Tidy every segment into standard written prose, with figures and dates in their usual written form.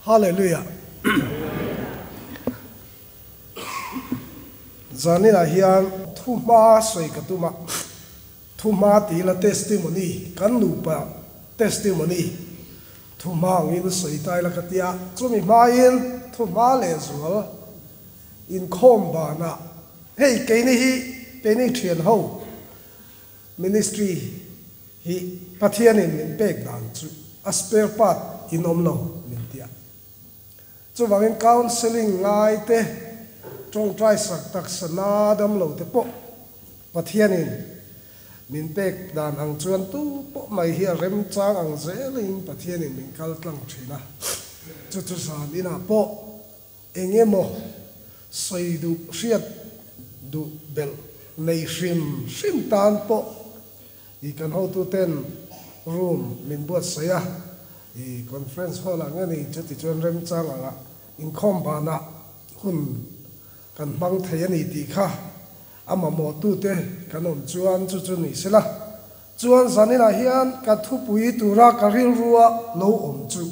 Hallelujah. Zaninah hian thuhma sawi ka tum a, thuhma ti ila testimony, kan nupa testimony thuhma angin sawi ta ila ka tia, chumi hmain thuhma lehzual inkhawm banah hei keini hi keini thian ho ministry hi Pathianin min pek dan chu a spare part in awm lo min tia. Chuvangin counselling ngai te, tawngtai sak taksa na dam lo te pawh Pathianin min pek dan ang chuan tu pawh mai hi a remchang ang zelin Pathianin min kal tlang thin a. Chu chu zan inah pawh eng emaw sawi duh hriat duh belh nei hrim hrim tan pawh I kan hotuten room min buatsaih a, i conference hall ah nge ni chuti chuan remchang angah inkhawm banah hun kan hmang thei a ni tih kha a mamawhtute kan awm chuan chu chu ni sela. Chuan zaninah hian ka thupui tura ka rilrua lo awm chu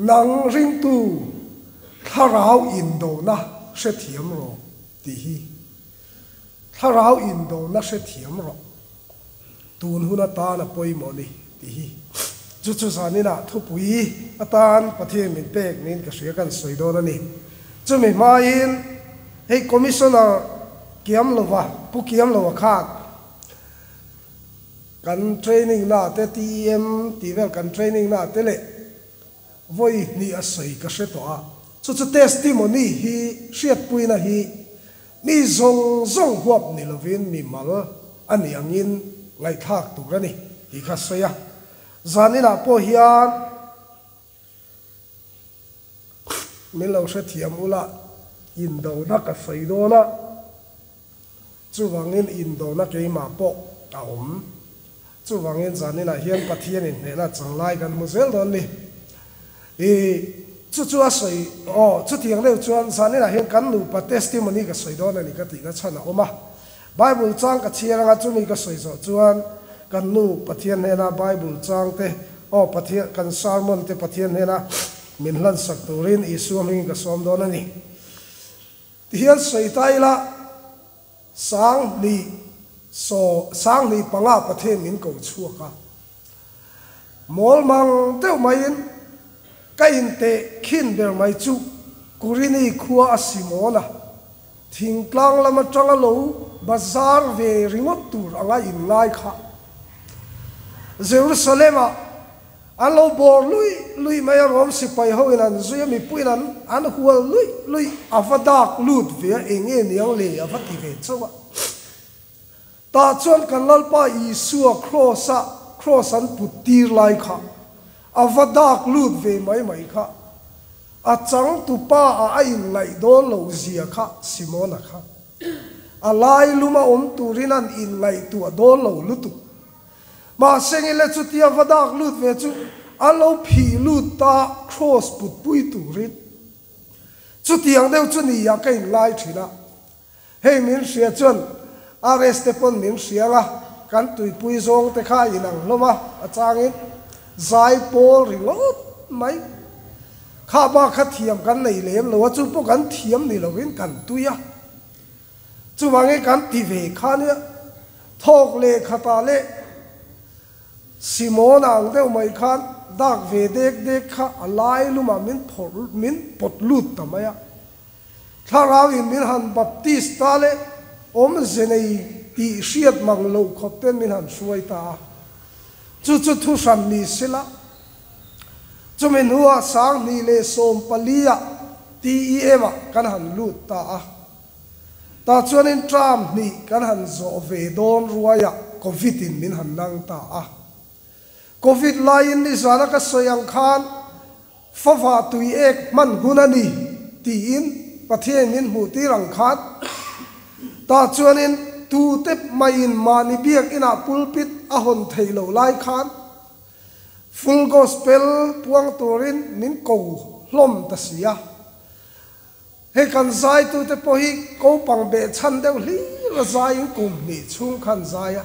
nang ringtu thlarau indona hrethiam rawh tih hi. Thlarau indona hrethiam rawh. Tun hun atan a pawimawh ni tih hi chu chu zaninah thupui atan Pathian min pek niin ka hria kan sawi dawn a ni. Chumi hmain hei Commissioner Kiamlova, Pu Kiamlova khan kan training na te TEM tih vel kan training na te leh vawi hnih a sawi ka hre tawh a. Chu chu testimony hi hriatpuina hi Mi zawng zawng huap ni lovin mi mal a nih angin ngaihthlak tur a ni tih kha sawi a. Zaninah pawh hian min lo hrethiam ula, indona ka sawi dawn a, chuvangin indona keimah pawh a awm. Chuvangin zaninah hian Pathianin hnehna changlai kan hmu zel dawn ni. I chu chu a sawi aw, chutiang deuh chuan zaninah hian kan nupa testimony ka sawi dawn a ni ka tihna chhan a awm a. Bible chang ka chhiar anga chumi ka sawi zawh chuan kan nu Pathian hnena Bible chang te aw Pathian kan sermon te Pathian hnena min hlansak turin Isua hmingin ka sawm dawn a ni. Tihian sawi ta ila. Sanghnih saw sanghnih panga Pathian min ko chhuak a. Mawl mang deuh maiin ka inteh khin ber mai chu Kurini khua a Simona thingtlang lam atanga lo bazar ve ringawt tur anga inngai kha. Jerusalem-ah An lo bawr luih luih mai a, Rom sipai ho in an zui a, mipuiin an an hual luih luih, a va dak lut ve a, eng nge niang le a va ti ve chauh a. Tah chuan kan Lalpa Isua kraws a kraws an put tir lai kha a va dak lut ve mai mai kha, a changtupa a a inngaih dawn loh zia kha Simona kha a lai luma awm turin an inngaihtuah dawn lo lutuk. Mahse ngile chutia va dak lut ve chu a lo phih lut ta kraws putpui turin. Chutiang deuh chu ni ah ka inlai thin a. Hei min hria chuan RS te pawn min hria ang a, kan tuipui zawng te kha a inang hlawm a, a changin zai pawl ringawt mai. Kha bak kha thiam kan nei lem lo a, chu pawh kan thiam ni lovin kan tui a. Chuvangin kan ti ve kha nia, thawk leh khatah leh Simona ang deuh mai khan dak ve dek dek kha a lai lumah min phawrh min pawt lut ta mai a. Thlarau in min han baptist ta leh awmze nei tih hriat mang loh khawp ten min han hruai ta a. Chu chu thu hran ni sela. Chumi hnuah 2014 ah TEM ah kan han lut ta a. Tah chuanin term hnih kan han zawh ve dawn ruaiah Covid in min han nang ta a. Covid laiin nizana ka sawi ang khan favah tui ek hman hun a ni tiin Pathianin min hmuh tir ang khan tah chuanin tute maiin mahni biakinah pulpit a hawn theih loh lai khan Full Gospel puang turin min ko hlawm ta si a. Hei kan zaitute pawh hi kopang behchhan deuh hlir a zaiin kum hnih chhung khan zai a,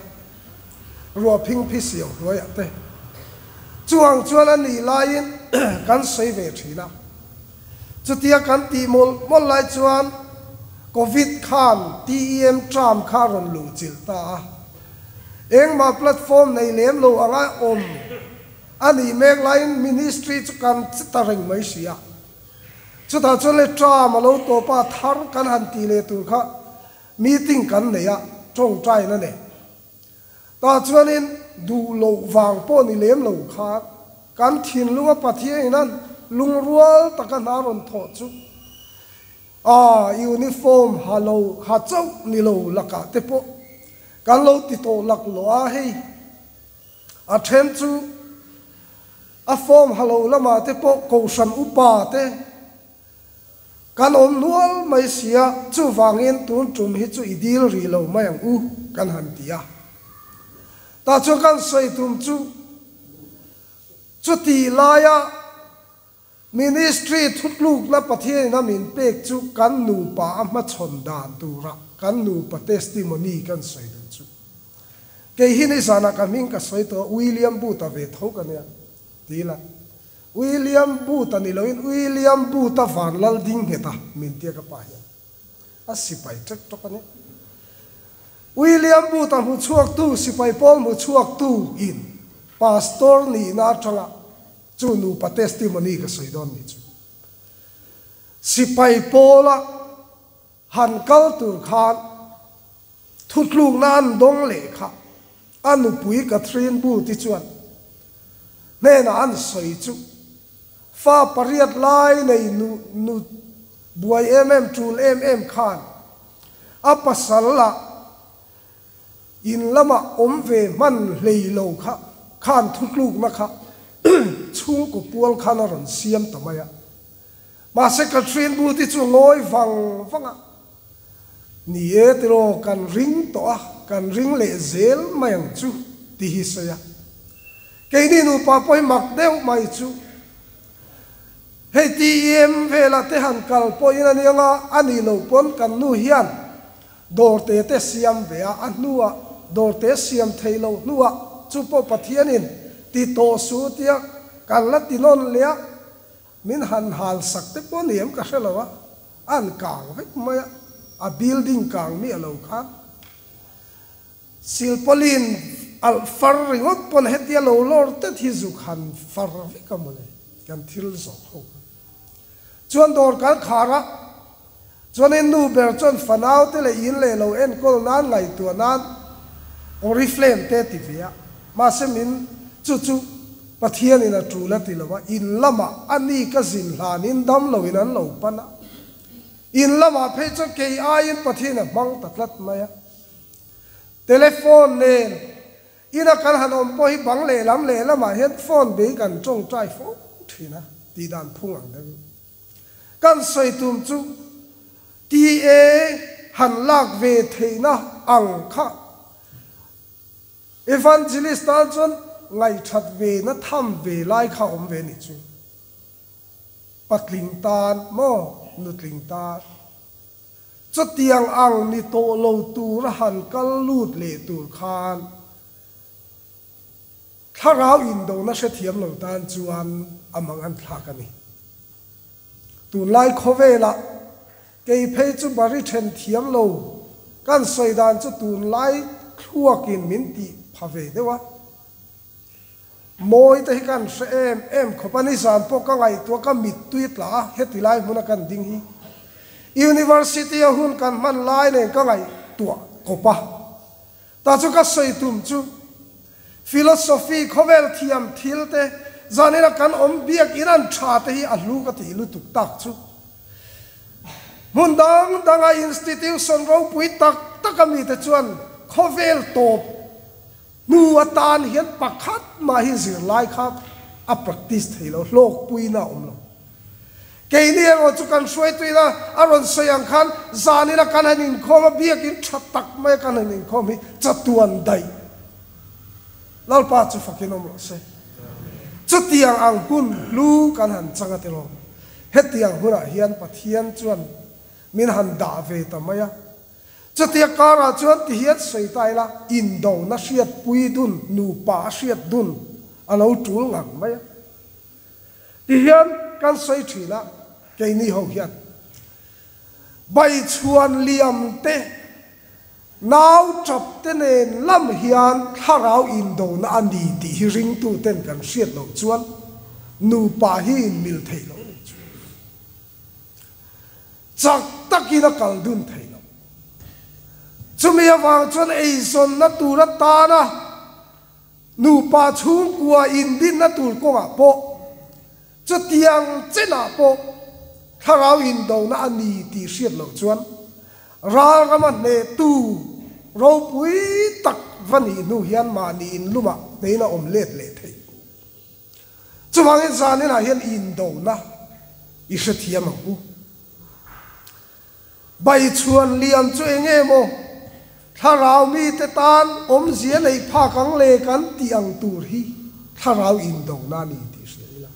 ruah phing phi siau hnuaiah te. Chu ang chuan a nih laiin kan sawi ve thin a. Chutia kan tih mawlh mawlh lai chuan Covid khan TEM term kha a rawn luh chilh ta a. Engmah platform nei lem lo anga awm a nih mek laiin ministry chu kan che ta reng mai si a. Chutah chuan le term a lo tawp a, thar kan han tih leh tur kha meeting kan nei a, tawngtaina nen. Tah chuanin duh loh vang pawh ni lem lo khan kan thinlunga Pathianin a lungrual taka hna rawn thawh chu a uniform ha lo ha chauh ni lo lakah te pawh kan lo ti tawh laklawh a, hei a then chu a form ha lo lamah te pawh kohhran upa te Kan awm nual mai sia, chuvangin tun tum hi chu i dil rih lo mai ang u, kan han ti a. Tah chuan kan sawi tum chu, chutih laia Ministry thutlukna Pathianin a min pek chu kan nupa a hmachhawn dan tura kan nupa testimony kan sawi duh chu. Kei hi nizanah ka hming ka sawi tawh a, William Booth-a ve tho ka nia, ti ila. William Booth-a ni loin William Booth-a van lal ding nghet a min tia ka pa hian a sipai ṭek ṭawk a nia. William Booth-a hmu chhuaktu sipai pawl hmu chhuaktu in pastor nihna aṭanga chu nupa testimony ka sawi dawn ni chu. Sipai pawla han kal tur khan Thutlukna an dawng leh kha a nupui Catherine Booth-i chuan hnenah an sawi chu fa pariat lai nei nu nu buai em em tul em em khan a pasal ah in lamah awm ve hman hlei lo kha khan thutlukna kha chhungkaw pual khan a rawn siam ta mai a. Mahse Catherine Booth-i chu ngawi vang vang a, Ni e tiraw, kan ring tawh a, kan ring leh zel mai ang chu, ti hi sawi a. Keini nupa pawh hi mak deuh mai chu. Hei TEM velah te han kal pawhin a nia nga, a nih loh pawn kan nu hian dawrte te siam ve a, a hnuah dawrte siam theih loh hnuah chu pawh Pathianin ti tawh su tia kan la ti nawn leh a, Min han hal sak te pawh ni em ka hre lo a, an kang vek mai a, a building kang mi a lo khan. Silpaulin alh far ringawt pawn hetia lo lawr tet hi zuk han far vek a mawle, kan thil zawh ho kha. Chuan dawr kan khar a, chuanin nu ber chuan fanau te leh in leh lo enkawl nan ngaihtuah nan Oriflame te ti ve a, mahse min chu chu Pathianin a tul a ti lo a, in lamah a ni ka zin hlanin dam loin an lo pan a, in lamah phei chuan kei aiin Pathian a hmang ta tlat mai a, telephone nen ina kan han awm pawh hi bang lehlam lehlamah hian phone bei kan tawngtai fo thin a tih dan phung ang deuhin. Kan sawi tum chu TA han lak ve theihna ang kha Evangelist tan chuan ngaihthat ve na tham ve lai kha awm ve nih chu. Patling tan maw nutling tan. Chutiang ang ni tawh lo tura han kal lut leh tur khan Thlarau indona hrethiam lo tan chuan a mang an thlak a ni. Tunlai khawvelah kei phei chu bari then thiam lo kan sawi dan chu tunlai thluakin min tih pha ve deuh a. Mawi te hi kan hre em em khawp a, nizan pawh ka ngaihtuah ka mittui tla a, heti lai hmuna kan ding hi University a hun kan hman lai nen ka ngaihtuah kawp a. Ta chu ka sawi tum chu philosophy khawvel thiam thil te zanina kan awm biak in an tha te hi a hlu ka tih lutuk tak chu. Hmun dang danga institution ropui tak tak a mite chuan khawvel tawp hnu atan hian pakhat mah hi zirlai kha a practice thei lo, hlawkpuina a awm lo. Keini erawh chu kan hruaituin a a rawn sawi ang khan zanina kan han inkhawm a, biakin tha tak maia kan han inkhawm hi chatuan daih Lalpa chu fakin awm rawh se. Chutiang ang hun hlu kan han chang a tiraw? Hetiang hunah hian Pathian chuan min han dah ve ta mai a. Chutia karah chuan ti hian sawi ta ila, indona hriatpui dun, nupa a hriat dun. A lo tul ngang mai a. Tihian kan sawi thin a, keini ho hian Baichhuan liam te, nau tap te nen lam hian thlarau indona a ni tih hi ringtu ten kan hriat loh chuan nupa hi inmil theih loh a ni chu. Chak takin a kal dun thei lo. Chumi avang chuan eizawnna tur atana nupa chhungkua indinna tur kawngah pawh chutiang chenah pawh thlarau indona a ni tih hriat loh chuan ral rama hnehtu ropui tak va nih hnu hian mahni inlumah hnein a awm let leh thei. Chuvangin zaninah hian indona i hrethiam ang u. Baichhuan lian chu eng nge maw thlarau mite tan awmzia neih phak ang le kan tih ang tur hi thlarau indona a ni tih hria ila.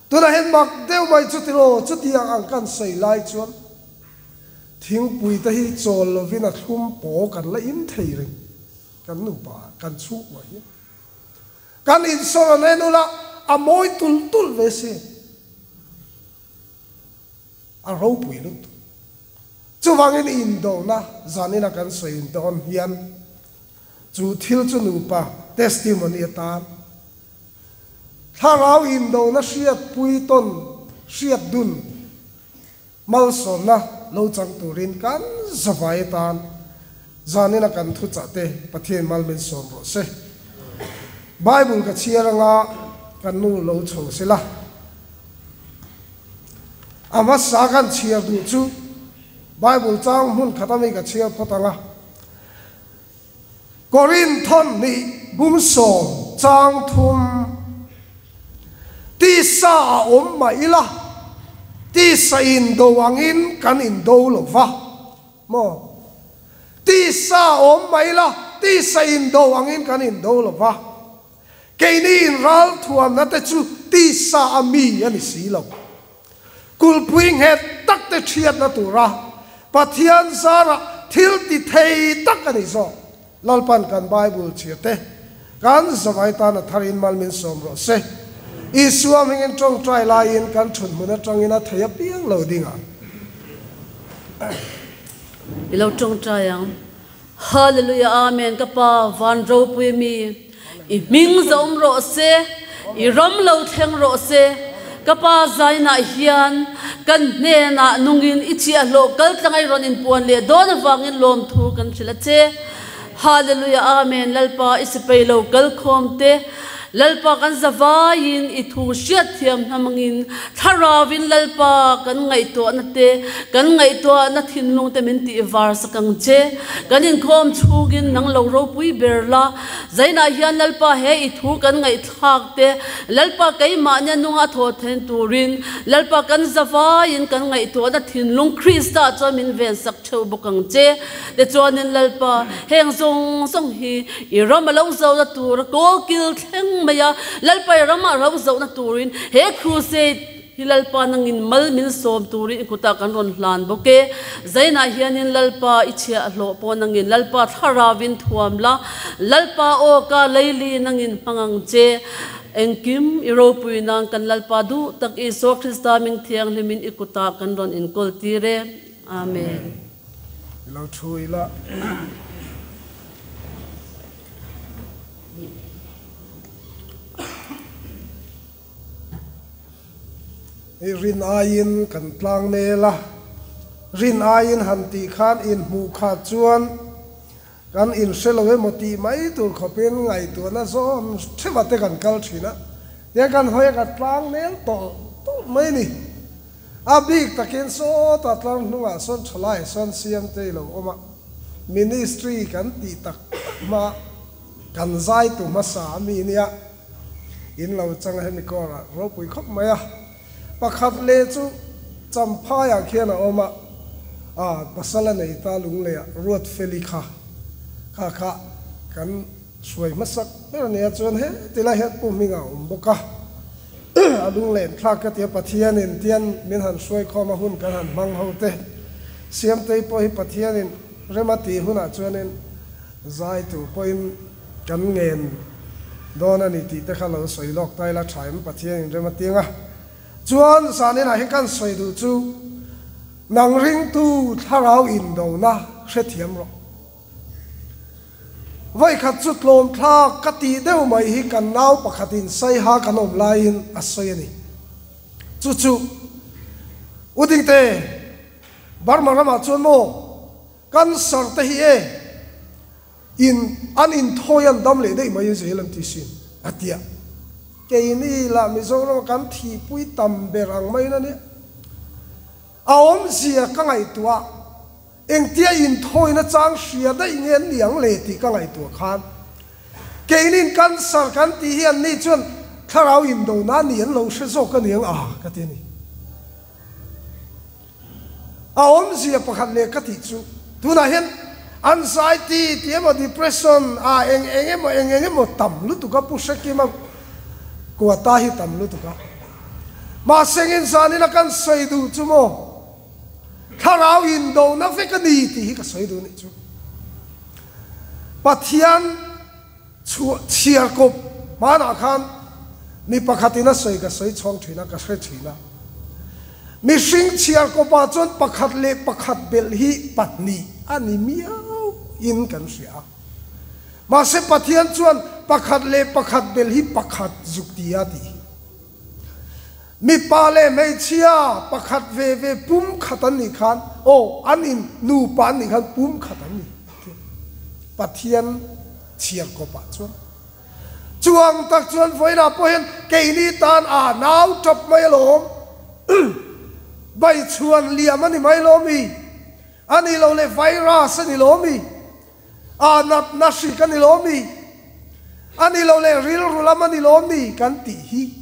Tunah hian mak deuh mai chu tiraw chutiang ang kan sawi lai chuan thingpui te hi chawl lovin a thlum paw kan la in thei reng kan nupa kan chhungkua hian. Kan insawr an en ula, a mawi tulh tulh ve si. A ropui lutuk. Chuvangin indona zanina kan sawi dawn hian chu thil chu nupa testimony atan thlarau indona hriatpui tawn hriat dun Malsawmna lo chang turin kan zavai atan zanina kan thuchah te Pathian mal min sawm rawh se. Bible ka chhiar anga kan nu lo chho sela. A hmasa kan chhiar duh chu Bible chang hmun khat ami ka chhiar phawt anga Korinthon nih bumsawm chang thum tisa a awm mah ila, tisa indo angin kan indo lo va maw? Tisa a awm mah ila, tisa indo angin kan indo lo va. Keini inral thuamna te chu tisa a mi a ni si lo. Kulhpui nghet tak te thiatna tura Pathian zarah thil ti thei tak a ni zawk. Lalpan kan Bible chhia te kan zavai tan a tharin mal min sawm rawh se. Isua hmingin tawngtai laiin kan thut hmun atangin a thei apiang lo ding ang. I lo tawngtai ang. Hallelujah Amen ka Pa van ropui mi i hming zawm rawh se i ram lo thleng rawh se ka Pa zainah hian kan hnenah nungin i chiahhlawh kal tlangai rawn inpuan leh dawn avangin lawmthu kan hrilh a che Hallelujah Amen Lalpa i sipai lo kal khawm te Lalpa kan zavaiin i thu hriatthiam hnamangin Thlarauvin Lalpa kan ngaihtuahna te, kan ngaihtuahna thinlung te min tih var sak ang che. Kan inkhawm chhungin nang lo ropui ber la. Zainah hian Lalpa he i thu kan ngaihthlak te, Lalpa keimahnia nunga thaw then turin Lalpa kan zavaiin kan ngaihtuahna thinlung Krista chuan min ven sak theuh bawk ang che. Tichuanin Lalpa heng zawng zawng hi i ram a lo zohna tura kawlkil thleng mai a, Lalpa i ramah ro zohna turin he crusade hi Lalpa nangin mal min sawm turin i kutah kan rawn hlan bawk e. Zainah hianin Lalpa i chhiahhlawh pawh nangin Lalpa thlarauvin thuam la, Lalpa aw ka leili nangin hmang ang che. Engkim i ropui nan kan Lalpa duh tak Isua Krista ming thianghlimin i kutah kan rawn inkawl tir e. Amen. I lo thu ila. I rin aiin kan tlang nel a, rin aiin han tih khan inhmuh khat chuan kan inhre lo emaw tih mai tur khawpin ngaihtuahna zawn theuh te kan kal thin a, tiang kan hawi a kan tlang nel tawlh tawlh mai a ni. A bik takin sawtah tlang hnungah sawn thalai sawn siam te i lo awm a, ministry kan tih tak tak hma kan zaitu hmasa a mi nia in lo chang a hemi kawrah ropui khawp mai a. Pakhat leh chu Champhaiah khian a awm a, a pasal a nei ta Lungleiah Ruatfeli kha kha kha kan hruai hmasak ber a nia chuan heti lai hian Pu Hminga a awm bawk a. A lunglen thlak ka tia Pathianin tian min han hruaikhawm a hun kan han hmang ho te. Siamtei pawh hi Pathianin rem a tih hunah chuanin zai tur pawhin kan ngen dawn a ni tih te kha lo sawi lawk ta ila tha em Pathian in rem a tiang a. Chuan zanin ah hian kan sawi duh chu nang ringtu thlarau indona hrethiam rawh. Vawikhat chu tlawm thlak ka tih deuh mai hi kan nau pakhat in Saiha kan awm laiin a sawi a ni. Chu chu U Dingte, Burma ramah chuan maw cancer te hi e in an inthawi an dam leh daih mai zel an ti sin a tia. Keini lah Mizoram ah kan thihpui tam ber ang mai na nia. A awmzia ka ngaihtuah. Engtia inthawina chang hria daih nge an ni ang le tih ka ngaihtuah khan keinin cancer kan tih hi an ni chuan thlarau indona a ni an lo hre zawk a ni ang a ka ti a ni. A awmzia pakhat leh ka tih chu tunah hian anxiety tih emaw depression a eng eng emaw eng eng emaw tam lutuk a pu hrekima kuata hi tam lutuk a mahse engin zanina kan sawi duh chu maw Thlarau indona vek a ni tih hi ka sawi duh nih chu. Pathian chhuah chhiar kawp hmanah khan mi pakhatin a sawi ka sawi chhawng thin a, ka hre thin a. Mihring chhiar kawpah chuan pakhat leh pakhat belh hi pahnih a ni miau in kan hria a. Mahse Pathian chuan pakhat leh pakhat belh hi pakhat zuk ti a tih hi. Mipa leh hmeichhia pakhat ve ve pum khat an nih khan, aw, an in nupa an nih khan pum khat an ni ti Pathian chhiar kawpah chuan. Chuang tak chuan vawiinah pawh hian keini tan a nau tap mai alawm, baichhuan liam a ni mai lawm i, a nih loh leh virus a ni lawm i, A natna hrik a ni lo mi? A ni lo leh rilru lam a ni lo mi? Kan tih hi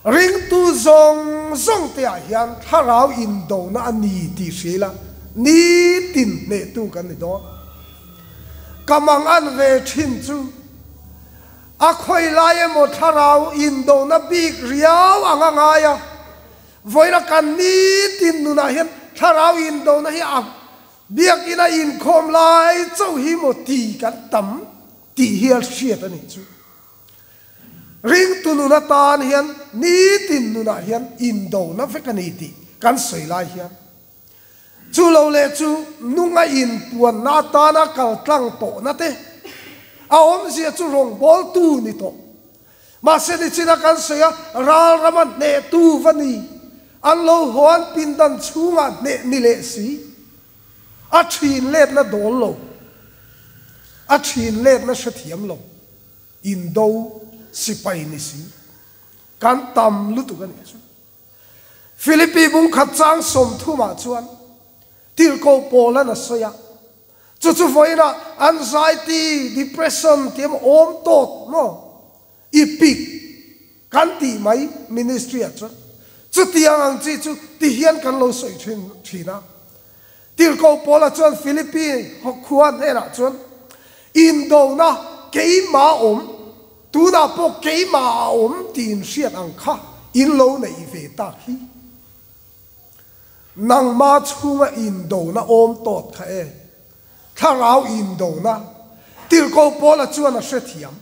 ringtu zawng zawng te ah hian thlarau indona a ni tih hria ila nitin hnehtu kan ni dawn. Ka mang an ve thin chu a khawi lai emaw thlarau indona bik riau ang a ngai a, vawiin a kan nitin nunah hian thlarau indona hi a Biakinn a inkhawm lai chauh hi maw ti kan tam tih hi a hriat a nih chu. Ringtu nun atan hian nitin nunah hian indona vek a ni tih kan sawi lai hian chu lo leh chu nunga inpuanna atana kal tlang tawhna te a awmzia chu rawngbawltu ni tawh. Mahse nichina kan sawi a, ral rama hnehtu va ni, an lo haw an pindan chhungah hneh ni leh si, a thin letna dawl lo, a thin letna hrethiam lo, indo sipai ni si, kan tam lutuk a nih chu. Philippi bungkhat chang 30 ah chuan tirhkoh Paula'n a sawi a, Chu chu vawiinah anxiety, depression tih emaw awm tawt maw i pik kan tih mai ministry ah chuan chutiang ang chi chu ti hian kan lo sawi thin thin a. Tirhkoh Paula chuan Philippi khua hnenah chuan indona keimah awm, tunah pawh keimah a awm tiin hriat ang kha in lo neih ve tak hi. Nangma chhunga indona awm tawt kha e. Thlarau indona Tirhkoh Paula chuan a hrethiam.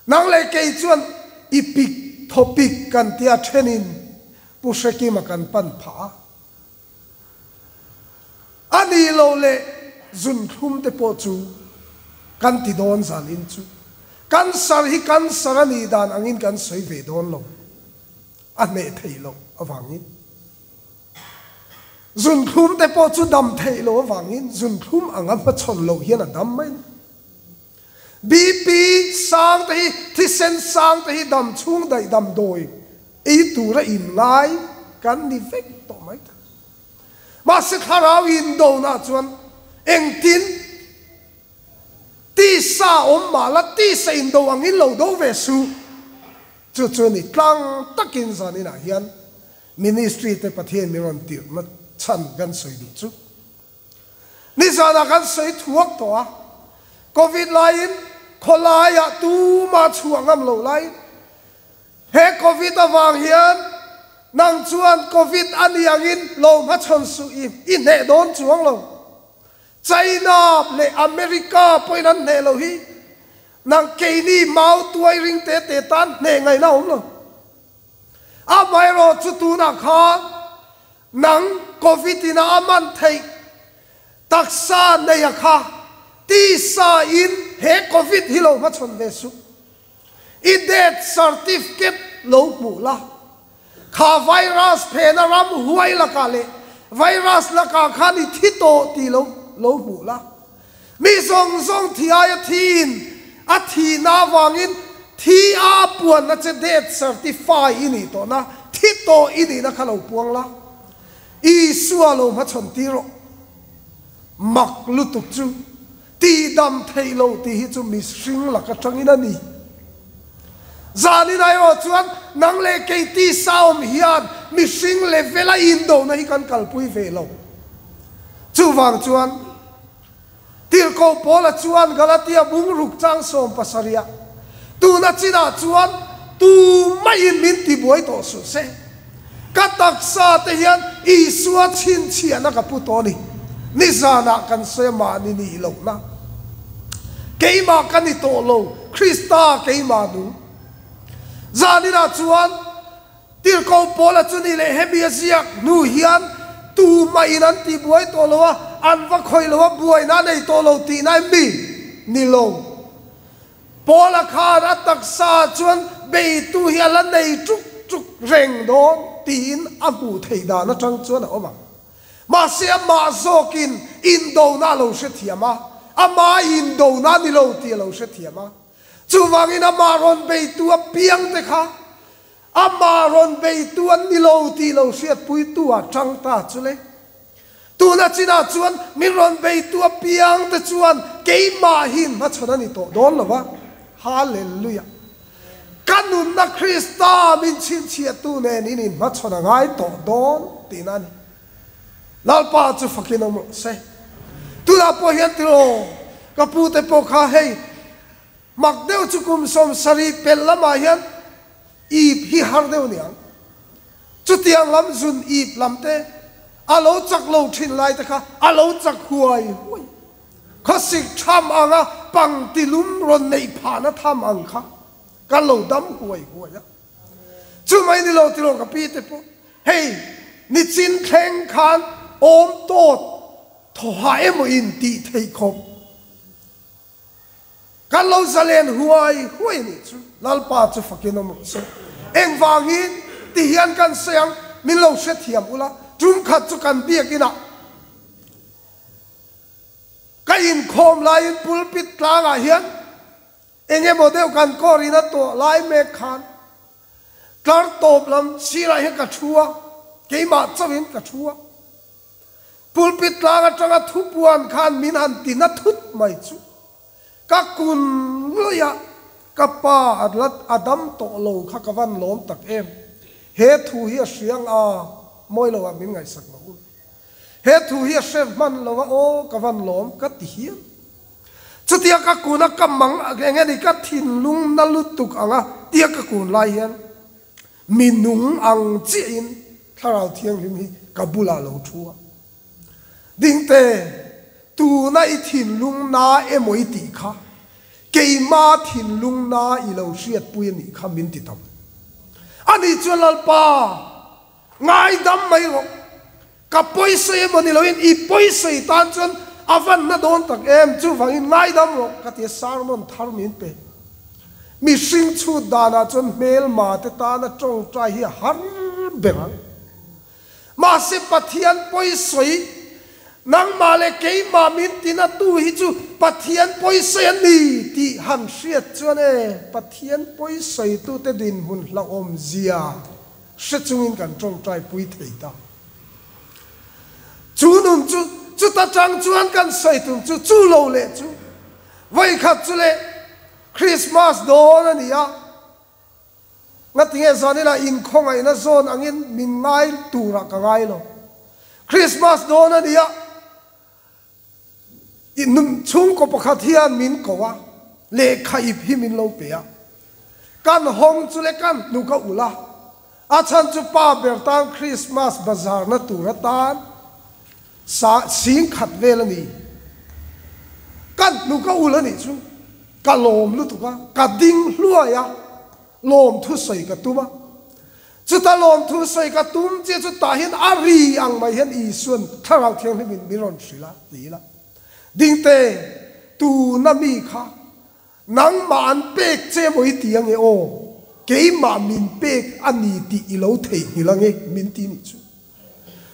Nang leh kei chuan i pik thaw pik kan tia thenin Pu Hrekima kan pan phah a. A nih loh leh zunthlum te pawh chu kan ti dawn zan in chu. Cancer hi cancer a nih dan angin kan sawi ve dawn lo. A hneh theih loh avangin zunthlum te pawh chu dam theih loh avangin zunthlum anga hmachhawn loh hian a dam mai a ni. BP sang te hi thisen sang te hi dam chhung daih damdawi ei tura inngai kan ni vek tawh mai ta. Mahse thlarau indonah chuan engtin tisa awm mah la tisa indo angin lo do ve suh. Chu chu ni tlang takin zaninah hian Ministry te Pathian min rawn tirhna chhan kan sawi duh chu. Nizanah kan sawi thuak tawh a, Covid laiin khawlaiah tumah chhuah ngam lo laiin he Covid avang hian nang chuan Covid a ni angin lo hmachhawn suh i i hneh dawn chuang lo. China leh America pawhin an hneh lo hi. Nang keini mau tuai ring te te tan hneh ngaihna awm lo. Amaherawh chu tunah khan nang Covid in a aman theih taksa neia kha tisa in he Covid hi lo hmachhawn ve suh. I death certificate lo hmuh la. Kha virus phena ram huai lakah leh virus lakah khan i thi tawh tih lo lo hmuh la. Mi zawng zawng thi aia thiin a thihna avangin thi a puanna che death certify i nih tawhna, thi tawh i nihna kha lo puang la. Isua lo hmachhawn tir rawh. Mak lutuk chu Tihdam theih lo tih hi chu mihring lak atangin a ni. Zanin aiawh chuan nang leh kei tisa awm hian mihring level a indona hi kan kalpui ve lo. Chuvang chuan Tirhkoh Paula chuan Galatia bung ruk chang 70ah, Tuna chinah chuan tumaiin min tibuai tawh suh se. Ka taksa te hian Isua chhinchhiahna ka pu tawh a ni. Nizanah kan sawi a mahni nih lohna. Keimah ka ni tawh lo, Krista keimah nung. Zaninah chuan Tirhkoh Paula chu ni leh hemi a ziak hnu hian tumah in an tihbuai tawh lo a, an va khawih lo a, buaina a nei tawh lo tihna em mi? Ni lo. Paula khan a taksa chuan beitu hi a la nei ṭuk ṭuk reng dawn tiin a hmuh theih dan aṭang chuan a awm ang. Mahse amah zawkin indona a lo hrethiam a, ama indona a ni lo tih a lo hrethiam a. Chuvangin amah rawn beitu apiangte kha Amah rawn beitu an ni lo tih lo hriatpuitu ah tang ta chu le. Tuna chinah chuan min rawn beitu apiang te chuan keimah hi hmachhawn a ni tawh dawn lo va. Hallelujah! Ka nunna Krista min chhinchhiahtu nen in inhmachhawn a ngai tawh dawn tihna a ni. Lalpa chu fakin awm rawh se. Tunah pawh hian tiraw ka pute pawh kha hei Mak deuh chu kum 70 pel lamah hian ip hi har deuh niang. Chutiang lam zun ip lam te a lo chak lo thin lai te kha a lo chak huai huai. Khawsik tham anga pang tilum rawn neih phahna tham ang kha kan lo dam huai huai a. Chu mai ni lo tiraw ka pi te pawh hei nichin thleng khan awm tawt thawha emaw in tih theih khawp. Kan lo zalen huai huai a nih chu. Lalpa chu fakin awm rawh se. Engvangin ti hian kan sawi ang, min lo hrethiam ula, tum khat chu kan biakinah ka inkhawm laiin pulpit tlangah hian eng emaw deuh kan kawr in a tuah lai mek khan tlar tawp lam sirah hian ka thu a, keimah chauhin ka thu a. Pulpit tlang atanga thupuan khan min han ti na thut mai chu ka kun luih a, ka pa a la a dam tawh lo kha ka van lawm tak em. He thu hi a hriang a, mawi lo ah min ngaihsak lo u. He thu hi a hre hman lo a aw ka van lawm ka ti hial. Chutia ka kun a ka mang eng eng ka thinlung na lutuk ang a tia ka kun lai hian Mi nung ang chiahin Thlarau Thianghlim hi ka bulah lo thu a. Dingte, tuna i thinlung na emaw i tih kha, keima thinlung na i lo hriatpui a nih kha min ti tam. Ani chuan Lalpa, ngaidam mai rawh. Ka pawisawi emaw ni loin i pawisawi tan chuan a van na dawn tak em? Chuvangin ngaidam rawh ka ti a, sermon thar min pe. Mihring chhut danah chuan hmelma te tana tawngtai hi a har ber ang. Mahse Pathian pawisawi, nangmah leh keimah min tinatu hi chu Pathian pawisawi a ni tih han hriat chuan e, Pathian pawisawitute dinhmun hlauhawm zia Hre chungin kan tawngtai pui thei ta. Chu nun chu, chuta tang chuan kan sawi tum chu, chu lo leh chu. Vawikhat chu leh Christmas dawn a ni a, ngatinge zaninah inkhawngaihna zawn angin min ngai turah ka ngai lo. Christmas dawn a ni a, Chhungkaw pakhat hian min ko a, lehkha ip hi min lo pe a. Kan hawng chu le kan hnuk a ulh a, a chhan chu pa ber tan Christmas bazar na tur atan sa sing khat vel a ni. Kan hnuk a ulh a nih chu. Ka lawm lutuk a, ka ding hluai a, lawmthu sawi ka tum a. Chuta lawmthu sawi ka tum chiah chu tah hian a ri ang mai hian Isua'n Thlarau Thianghlim in min rawn hrilh a, ti ila. Dingte, tuna mi kha nangmah an pek che maw i ti ange aw, keimah min pek a ni tih i lo theihnghilh ange min ti nih chu.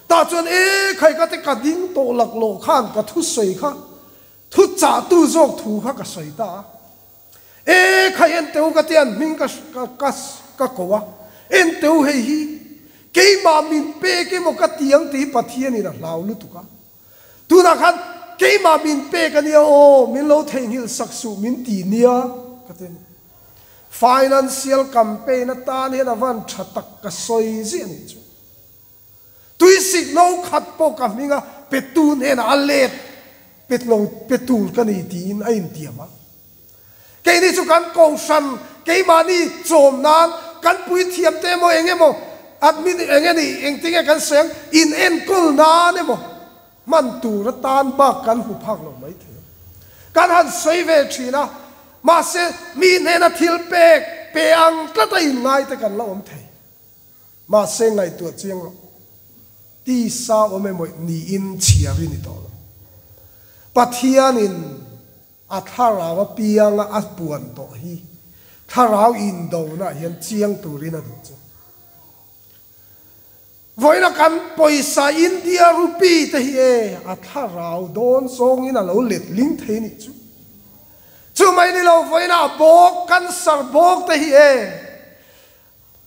Tah chuan e khai ka te ka ding tawh laklawh khan ka thusawi kha Thu chahtu zawk thu kha ka sawi ta a. E khai enteu ka ti an hming ka ka ka ko a. Enteu hei hi keimah min pek emaw ka ti ang tih hi Pathianin a hlau lutuk a. Tunah khan keimah min pek a nia aw, min lo theihnghilh sak suh min ti nia ka ti a ni. Financial campaign atan hian a van tha tak ka sawi ziah a nih chu. Tuisik no khat pawh ka hming a, petu hnenah a let pet lo pe tur ka ni tiin a intiam a. Keini chu kan kohhran keimahni chawm nan kan puithiam te emaw eng emaw admin eng eni engtinge kan sawi ang in enkawl nan emaw hman tur atan bak kan hmu phak lo mai thei a. Kan han sawi ve thin a, mahse mi hnena thil pek pe ang tlata inngai te kan la awm thei. Mahse ngaihtuah chiang rawh. Tisa awm emaw niin chhiar i ni tawh lo. Pathianin a thlarau a pianga a puan tawh hi thlarau indona hian chiang turin a duh chu. Vawiina kan pawisa India rupee te hi e a thlarau dawn zawngin a lo letling thei nih chu. Chu mai ni lo vawiina a bawk cancer bawk te hi e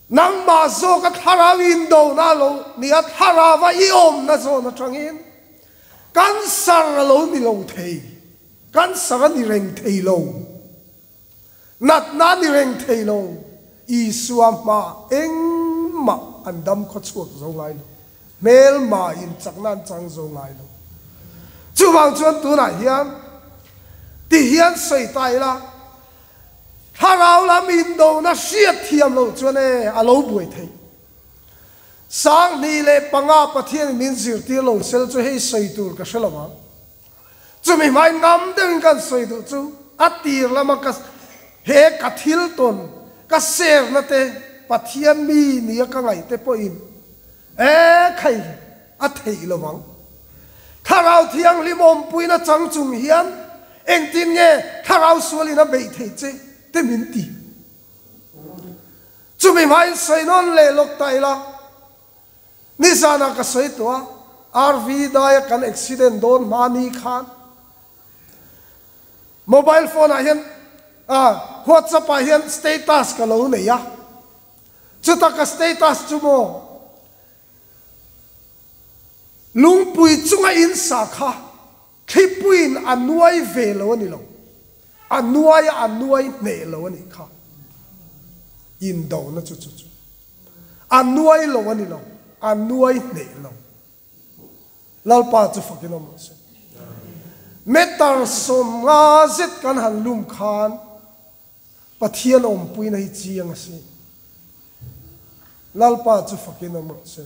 Nangmah zawk a thlarau indona lo ni a, thlarau a i awmna zawn atangin cancer a lo ni lo thei, cancer a ni reng thei lo, natna a ni reng thei lo, Isua hmaah engmah an dam khaw chhuak zo ngai lo, hmelma in chakna an chang zo ngai lo. Chuvang chuan tunah hian ti hian sawi ta ila, Thlarau lam indona hriat thiam loh chuan e a lo buai theih. 2005 Pathianin min zirtir lo sel chu hei sawi tur ka hre lo ang. Chumi hmai ngam deuhin kan sawi duh chu a tir lama ka he ka thil tawn ka serna te Pathian mi nia ka ngaih te pawhin e khai a theih lo ang. Thlarau Thianghlim awmpuina chang chung hian engtin nge thlarau sualin a beih theih che te min ti. Chumi hmain sawi nawn leh lawk ta ila, nizanah ka sawi tawh a, RV daia kan accident dawn hma ni khan mobile phone ah hian WhatsApp ah hian status ka lo nei a, chuta ka status chu maw Lungpui chunga in sa kha thlipuiin a nuai ve lo a ni lo, a nuai a, a nuai hneh lo a nih kha. Indona chu chu chu. A nuai lo a ni lo, a nuai hneh lo. Lalpa chu fakin awm rawh se. Meter 50 zet kan han lum khan Pathian awmpuina hi chiang a si. Lalpa chu fakin awm rawh se.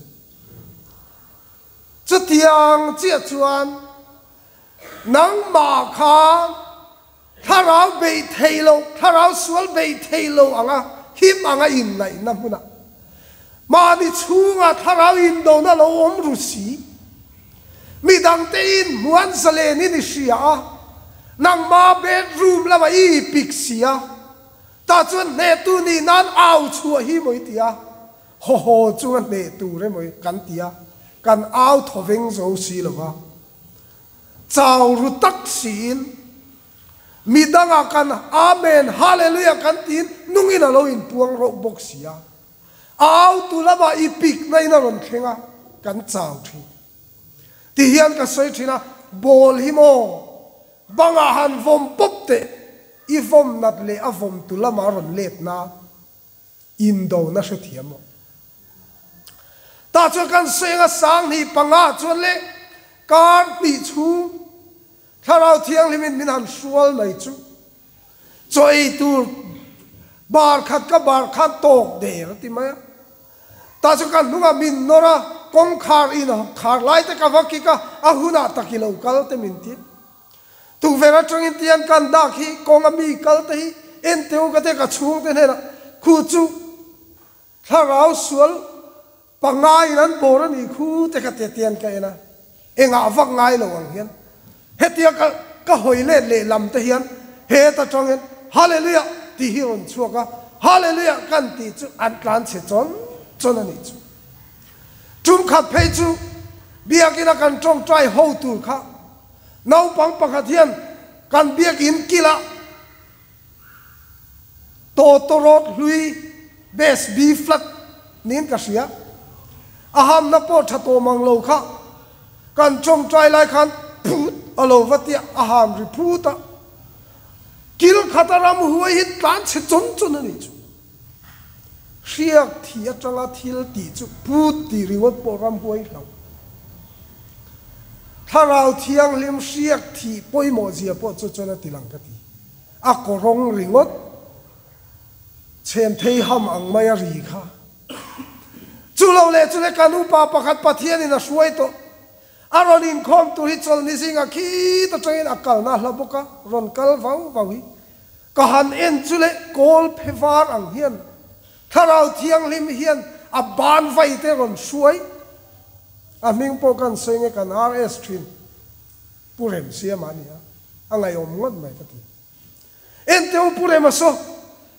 Chutiang chiah chuan nangmah kha thlarau beih theih loh, thlarau sual beih theih loh anga him anga inngaihna hmunah mahni chhungah thlarau indona lo awm ru si. Midangte in hmuan zalen in i hria a, nangma bedroom lamah i ipik si a, tah chuan hnehtu nih nan au chhuah hi maw i ti a, haw haw chunga hneh tur emaw kan ti a, kan au thaw veng zo si lo va, chau ru tak siin midangah kan Amen Hallelujah kan tiin nungin a lo inpuang rauh bawk si a. A autu lamah i pikna in a rawn thleng a, kan chau thin. Ti hian ka sawi thin a, ball hi maw bangah han vawm pawp teh, i vawm nat leh a vawmtu lamah a rawn let na, indona hrethiam maw. Tah chuan kan sawi anga 2005 chuan leh kar hnih chhung Thlarau Thianghlimin min han hrual mai chu Chaw ei tur bar khat ka bar khan tawk der a ti mai a. Tah chuan ka hnungah min nawr a, kawngkhar in a khar lai te ka va kik a, a hunah tak i lo kal te min ti. Tukverh atangin tian kan dak hi kawnga mi kal te hi en teh u ka tia ka chhungte hnenah khu chu thlarau sual pangaiin an bawr a nih khu te ka tia tian ka en a, engah vak ngai lo ang hian hetia ka ka hawi let leh lam te hian heta tangin Hallelujah tih hi rawn chhuak a, Hallelujah kan tih chu an tlan chhe chawn chawn a nih chu. Tum khat phei chu biakina kan tawngtai ho tur kha naupang pakhat hian kan biakin kilah tawtawrawt hlui bass B flat niin ka hria. A hamna pawh tha tawh mang lo kha kan tawngtai lai khan phut a lo va tia a ham ri phut a. Kil khata ram huai hi tlan chhe chawn chawn a nih chu. Hriak thih atanga thil tih chu put tih ringawt pawh ram huai hlo. Thlarau Thianghlim hriak thih pawimawh zia pawh chu chuan a ti lang ka ti. A kawrawng ringawt chhem thei ham ang mai a ri kha. Chu lo leh chu le kan upa pakhat Pathianin a hruai tawh. A rawn inkhawm tur hi chawlhni zingah khit atangin a kalna hla bawk a, rawn kal vau vau hi. Ka han en chu le kawl phe var ang hian Thlarau Thianghlim hian a ban vai te rawn hruai. A hming pawh kan sawi nge kan RS thin Pu Remsiama a ni a, a ngaihawm ngawt mai ka ti. Enteh u Pu Rema saw,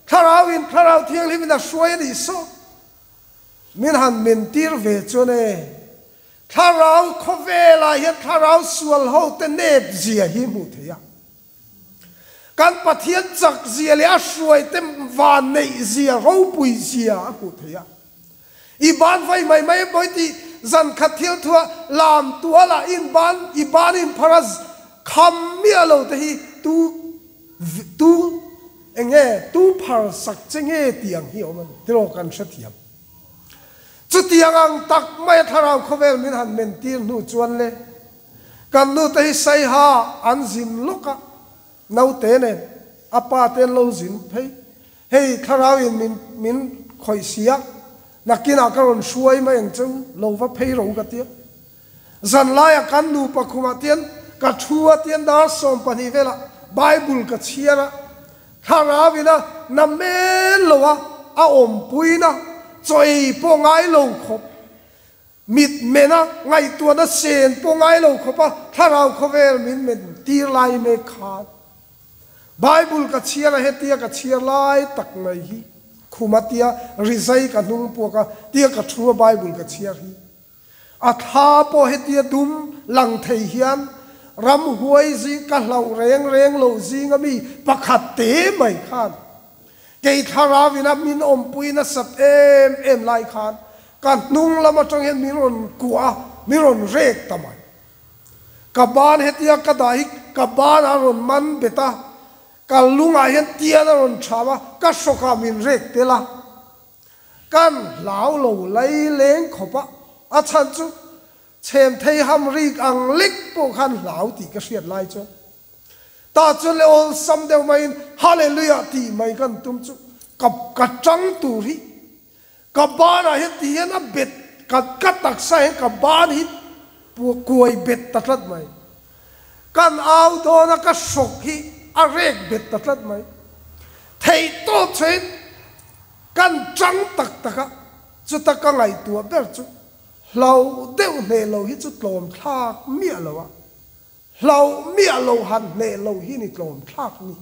Thlarau in Thlarau Thianghlim in a hruai a nih saw. Min han mentir ve chuan e, Thlarau khawvelah hian Thlarau sual ho te nep zia hi hmuh theih a. Kan Pathian chak zia leh a hruaite van neih zia ropui zia a hmuh theih a. I ban vai mai mai mawi tih zan khat thil thua lam tualah in ban i ban in phar a kham miah lo te hi tu tu eng nge tu phar sak che nge tih ang hi a awm a ni tiraw kan hrethiam. Chutiang ang tak mai a thlarau khawvel min han men tir hnu chuan le Kan nute hi Saiha an zin lawk a, naute nen a pa te an lo zin phei. Hei thlarau in min min khawih si a, nakinah ka rawn hruai mai ang che u, lo va phei rawh u ka ti a. Zanlaiah kan nupa khumah tian ka thu a tian dar 12 velah Bible ka chhiar a, thlarau in a na mel lo a, a awmpuina chaw ei pawh ngai lo khawp. Mit mena ngaihtuahna sen pawh ngai lo khawpa thlarau khawvel min men tir lai mek khan Bible ka chhiar a, hetia ka chhiar lai tak mai hi khuma tia rizai ka hnung puak a, tia ka thu a Bible ka chhiar hi a thla pawh hetia dum lang thei hian ramhuai zing ka hlauh reng reng loh zinga mi pakhat te mai khan kei thlarau ina min awmpui nasat em em lai khan Ka hnung lam atang hian min rawn kuah a, min rawn rek ta mai. Ka ban hetia ka dah hi ka ban a rawn man bet a, ka lungah hian tian a rawn cham a, ka hrawkah min rek tel a. Kan hlau lo lai leng khawp a, a chhan chu chhem thei ham rik ang lek pawh khan hlau tih ka hriat lai chuan Ta chuan le awlsam deuh maiin Hallelujah tih mai kan tum chu ka ka tang tur hi Ka banah hian ti hian a bet ka ka taksa hian ka ban hi kuai bet ta tlat mai. Kan au dawn a ka hrawk hi a rek bet ta tlat mai. Theih tawp chhuahin kan tang tak tak a, chuta ka ngaihtuah ber chu hlo deuh hneh lo hi chu tlawm thlak miah lo a, hlo miah lo han hneh lo hi ni tlawm thlak ni.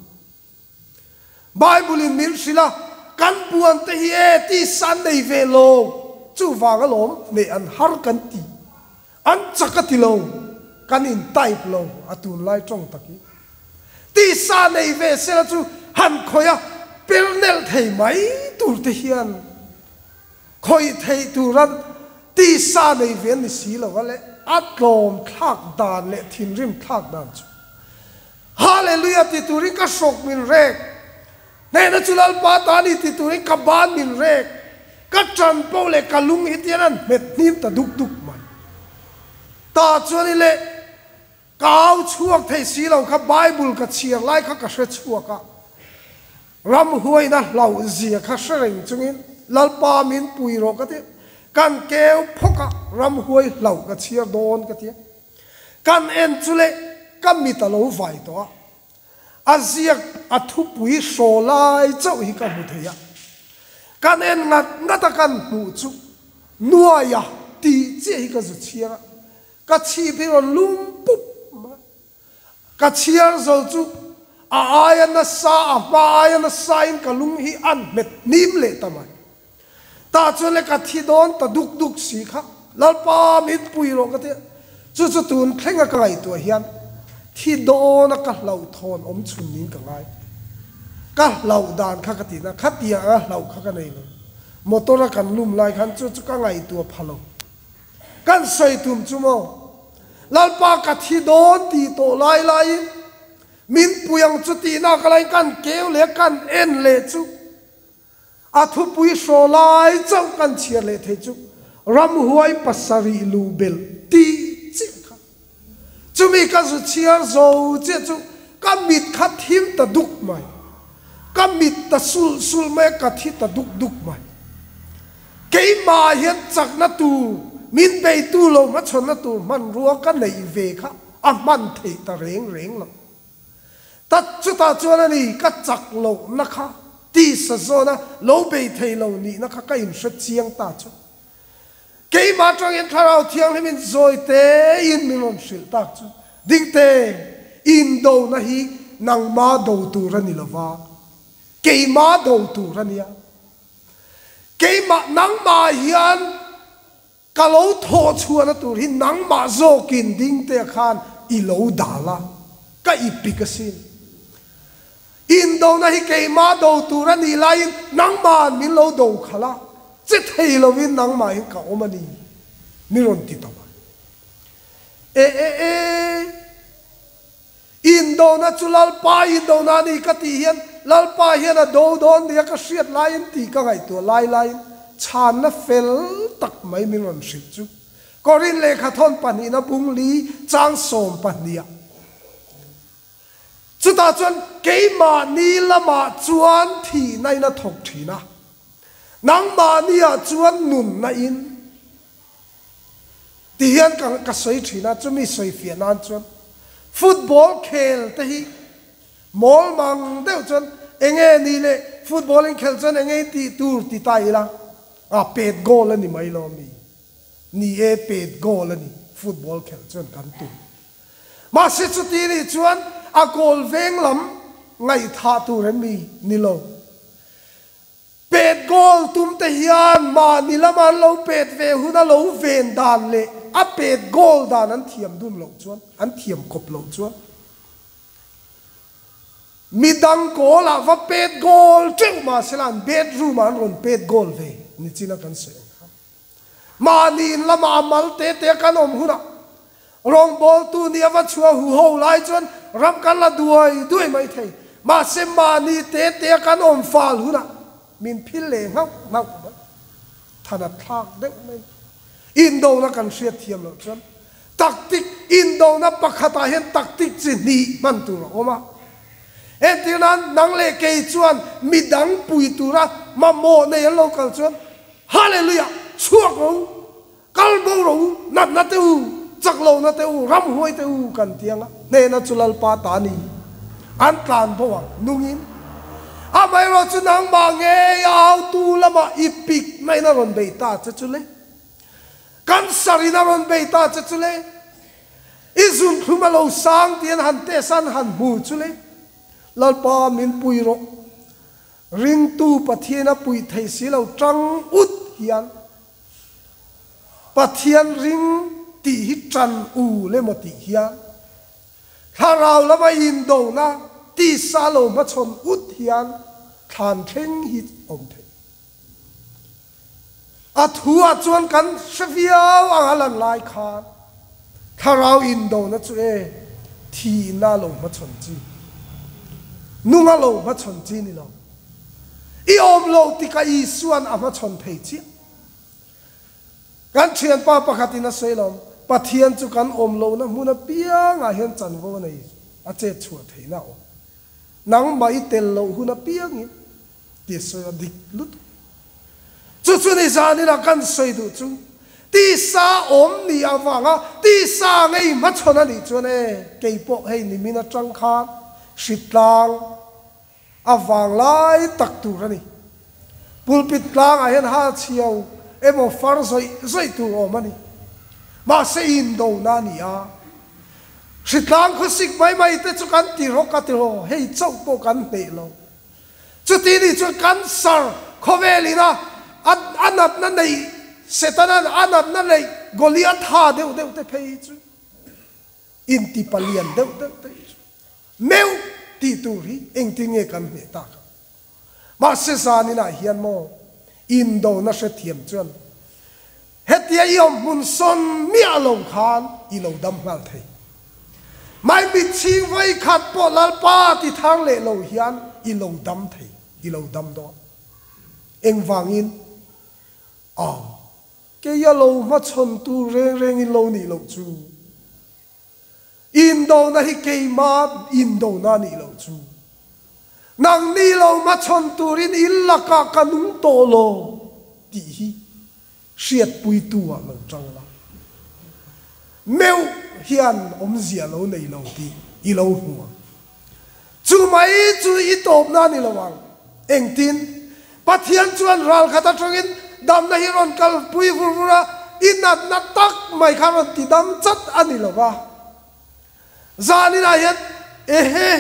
Bible in min hrilh a, kan puan te hi e tisa an nei ve lo, chuvang alawm hmeh an har kan ti, an chak a ti lo, kan in type lo a tunlai tawng tak hi. Tisa nei ve sela chu han khawih a per nelh thei mai tur te hian khawih theih tura tisa nei ve an ni si lo a le a tlawm thlak dan leh thinrim thlak dan chu. Hallelujah ti turin ka hrawk min rek. Hnehna chu Lalpa ta ni ti turin ka ban min rek. Ka tan poh leh ka lung hi tian an hmet hnim ta duk duk mai. Ta chuan i leh ka au chhuak thei si lo kha Bible ka chhiar lai kha ka hre chhuak a. Ramhuaina hlauh zia kha hre reng chungin Lalpa min pui rawh ka ti. Kan keu phawk a ramhuai hlauh ka chhiar dawn ka ti a. Kan en chu leh. ka mit a lo vai tawh a, a ziak a thupui hraw lai chauh hi ka hmu thei a, kan en ngat ngat a kan hmuh chu nuaia tih chiah hi ka zu chhiar a, ka chhip hi rawn lum pup mai. Ka chhiar zo chu a aia nasa, a hma aia nasain ka lung hi an hmet hnim leh ta mai. Tah chuan le ka thi dawn ta duk duk si kha, Lalpa min pui rawh ka ti a, chu chu tun thlenga ka ngaihtuah hian thi dawna ka hlauhthawn awm chhun niin ka ngai. Ka hlauh dan kha ka ti na, khatiang anga hlauh kha ka nei lo. Motor a kan lum lai khan chu chu ka ngaihtuah pha lo. Kan sawi tum chu maw? Lalpa ka thi dawn tih tawh lai laiin min pui ang chu tihna ka laiin kan keu leh kan en leh chu a thupui hraw lai chauh kan chhiar leh thei chu ramhuai pasarih lu belh tih chiah kha. Chumi ka zu chhiar zo chiah chu ka mit kha thim ta duk mai. Ka mit ta sulh sulh mai a, ka thi ta duk duk mai. Keimah hian chakna tur, min beitu lo hmachhawnna tur hmanrua ka neih ve kha a hman theih ta reng reng lo. Ta chutah chuan a ni ka chak lohna kha tisa zawna lo bei thei lo nihna kha ka inhre chiang ta chu. Keimah atangin Thlarau Thianghlimin zawi tein min rawn hrilh tak chu, Dingte, indona hi nangma do tur a ni lova, keima do tur a nia. Keimah, nangmah hian ka lo thawh chhuahna tur hi nangmah zawkin Dingtea khan i lo dal a, ka ipik asin. Indona hi keimah do tur a nih laiin nangma'n min lo do khalh a, che thei lovin nangmahin ka awm a ni, min rawn ti tawh a. E e e, indona chu Lalpa indona a ni ka tih hian Lalpa hian a do dawn nia ka hriat laiin tih ka ngaihtuah lai laiin chhanna fel tak mai min rawn hrilh chu Korin lehkhathawn pahnihna bung li chang 12 ah. Chutah chuan keimahni lamah chuan thihna in a thawk thin a, nangmahni ah chuan nunna in ti hian ka ka sawi thin a, chumi sawi fiah nan chuan football khel te hi mawl mang deuh chuan enge ni le football in khelh chuan enge in tih tur ti ta ila a pet goal a ni mai lo mi ni e pet goal a ni football khelh chuan kan tum. Mahse chuti nih chuan a goal veng lam ngaihthah tur em mi ni lo. Pet goal tum te hian mahni lama an lo pet ve huna lo ven dan leh a pet goal dan an thiam dun loh chuan, an thiam kawp loh chuan midang goal ah va pet goal teuh mahsela an bedroom ah an rawn pet goal ve nichin a kan sawi ang kha. Mahni in lamah a mal te te kan awm hunah rawngbawltu nih a va chhuah hu ho lai chuan ram kan la duai duai mai thei. Mahse mahni te te kan awm fal hunah min phil leh nghauh nghauh mai. Than a thlak deuh mai. Indona kan hriat thiam loh chuan tactic indona pakhatah hian tactic chi hnih hman tur a awm a. Entir nan nang leh kei chuan midang pui tura mamawh nei an lo kal chuan Hallelujah! Chhuak rawh u, kal bo rawh u, natna te u, chak lohna te u, ramhuai te u kan ti ang a, hnehna chu Lalpa ta a ni. An tlan bo ang, nungin. Amaherawh chu nangmah ngei a autu lamah i pik na in a rawn bei ta che chu le. Cancer in a rawn bei ta che chu le. I zunthlum a lo sang tih an han test a, an han hmu chu le. Lalpa min pui rawh. Ringtu Pathian a puih thei si lo tang ut hian Pathian ring tih hi tan u le maw tih hian Thlarau lama indona tisa lo hmachhawn ut hian thlan thleng hi awm thei. A thu ah chuan kan hre viau ang a lan lai khan thlarau indona chu e thihna lo hmachhawn chi, nunga lo hmachhawn chi ni lo. I awm lo tikah Isua'n a hmachhawn thei chiah. Kan thianpa pakhatin a sawi lo, Pathian chu kan awm lohna hmun apiangah hian chanvo a nei, a chet chhuah theihna a awm. Nangmah i tel loh hun apiangin Tih a sawi a dik lutuk. Chu chu ni zanin ah kan sawi duh chu, Tisa awm ni avanga tisa ngei hmachhawn a nih chuan e, kei pawh hei nimin atang khan hritlang a vang lai tak tur a ni. Pulpit tlangah hian ha chhiau emaw far zawih zawih tur awm a ni. Mahse indona a ni a, hritlang khawsik mai mai te chu kan ti rawk a ti rawh, hei chauh pawh kan hneh lo. Chuti nih chuan cancer khawvel ina a natna neih Setana'n a natna neih Goliath ha deuh deuh te phei hi chu inti palian deuh deuh te hi chu meuh tih tur hi engtin nge kan hneh tak ang. Mahse zaninah hian maw indona hrethiam chuan Hetia i awm hmun sawn miah lo khan i lo dam nghal thei. Mai mitchhing vawi khat pawh Lalpa ti thar leh lo hian i lo dam thei, i lo dam dawn. Engvangin? Aw, kei a lo hmachhawn tur reng rengin lo nih loh chu. Indona hi keima indona nih loh chu. Nangni lo hmachhawn turin in lakah ka nung tawh lo tih hi hriatpuitu ah lo tang la. Meuh hian awmzia lo nei lo tih i lo hmu ang. Chu mai chu i tawpna a ni lo ang. Engtin? Pathian chuan ralkhat atangin damna hi rawn kalpui vur vur a, i natna tak mai kha rawn ti dam chat a ni lo va. Zaninah hian, Ehe,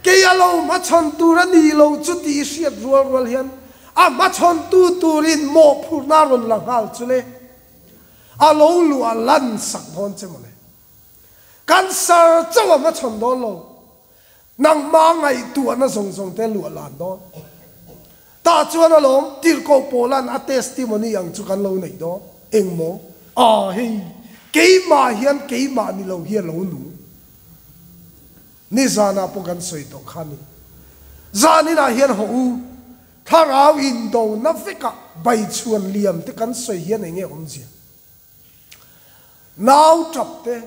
kei a lo hmachhawn tur a ni lo chu tih i hriat rual rual hian a hmachhawntu turin mawhphurhna a rawn la nghal chu le. A lo luah lan sak dawn che mawle. Cancer chauh a hmachhawn dawn lo. Nangmah ngaihtuahna zawng zawng te luah lan dawn. Tah chuan alawm tirhkoh pawla'n a testimony ang chu kan lo neih dawn. Engmaw? Aw hei, keimah hian keimah ni lo hi a lo nung. Nizanah pawh kan sawi tawh kha ni. Zaninah hian hawh u, thlarau indona vekah baichhuan liam te kan sawi hian enge awmzia? Nau tap te,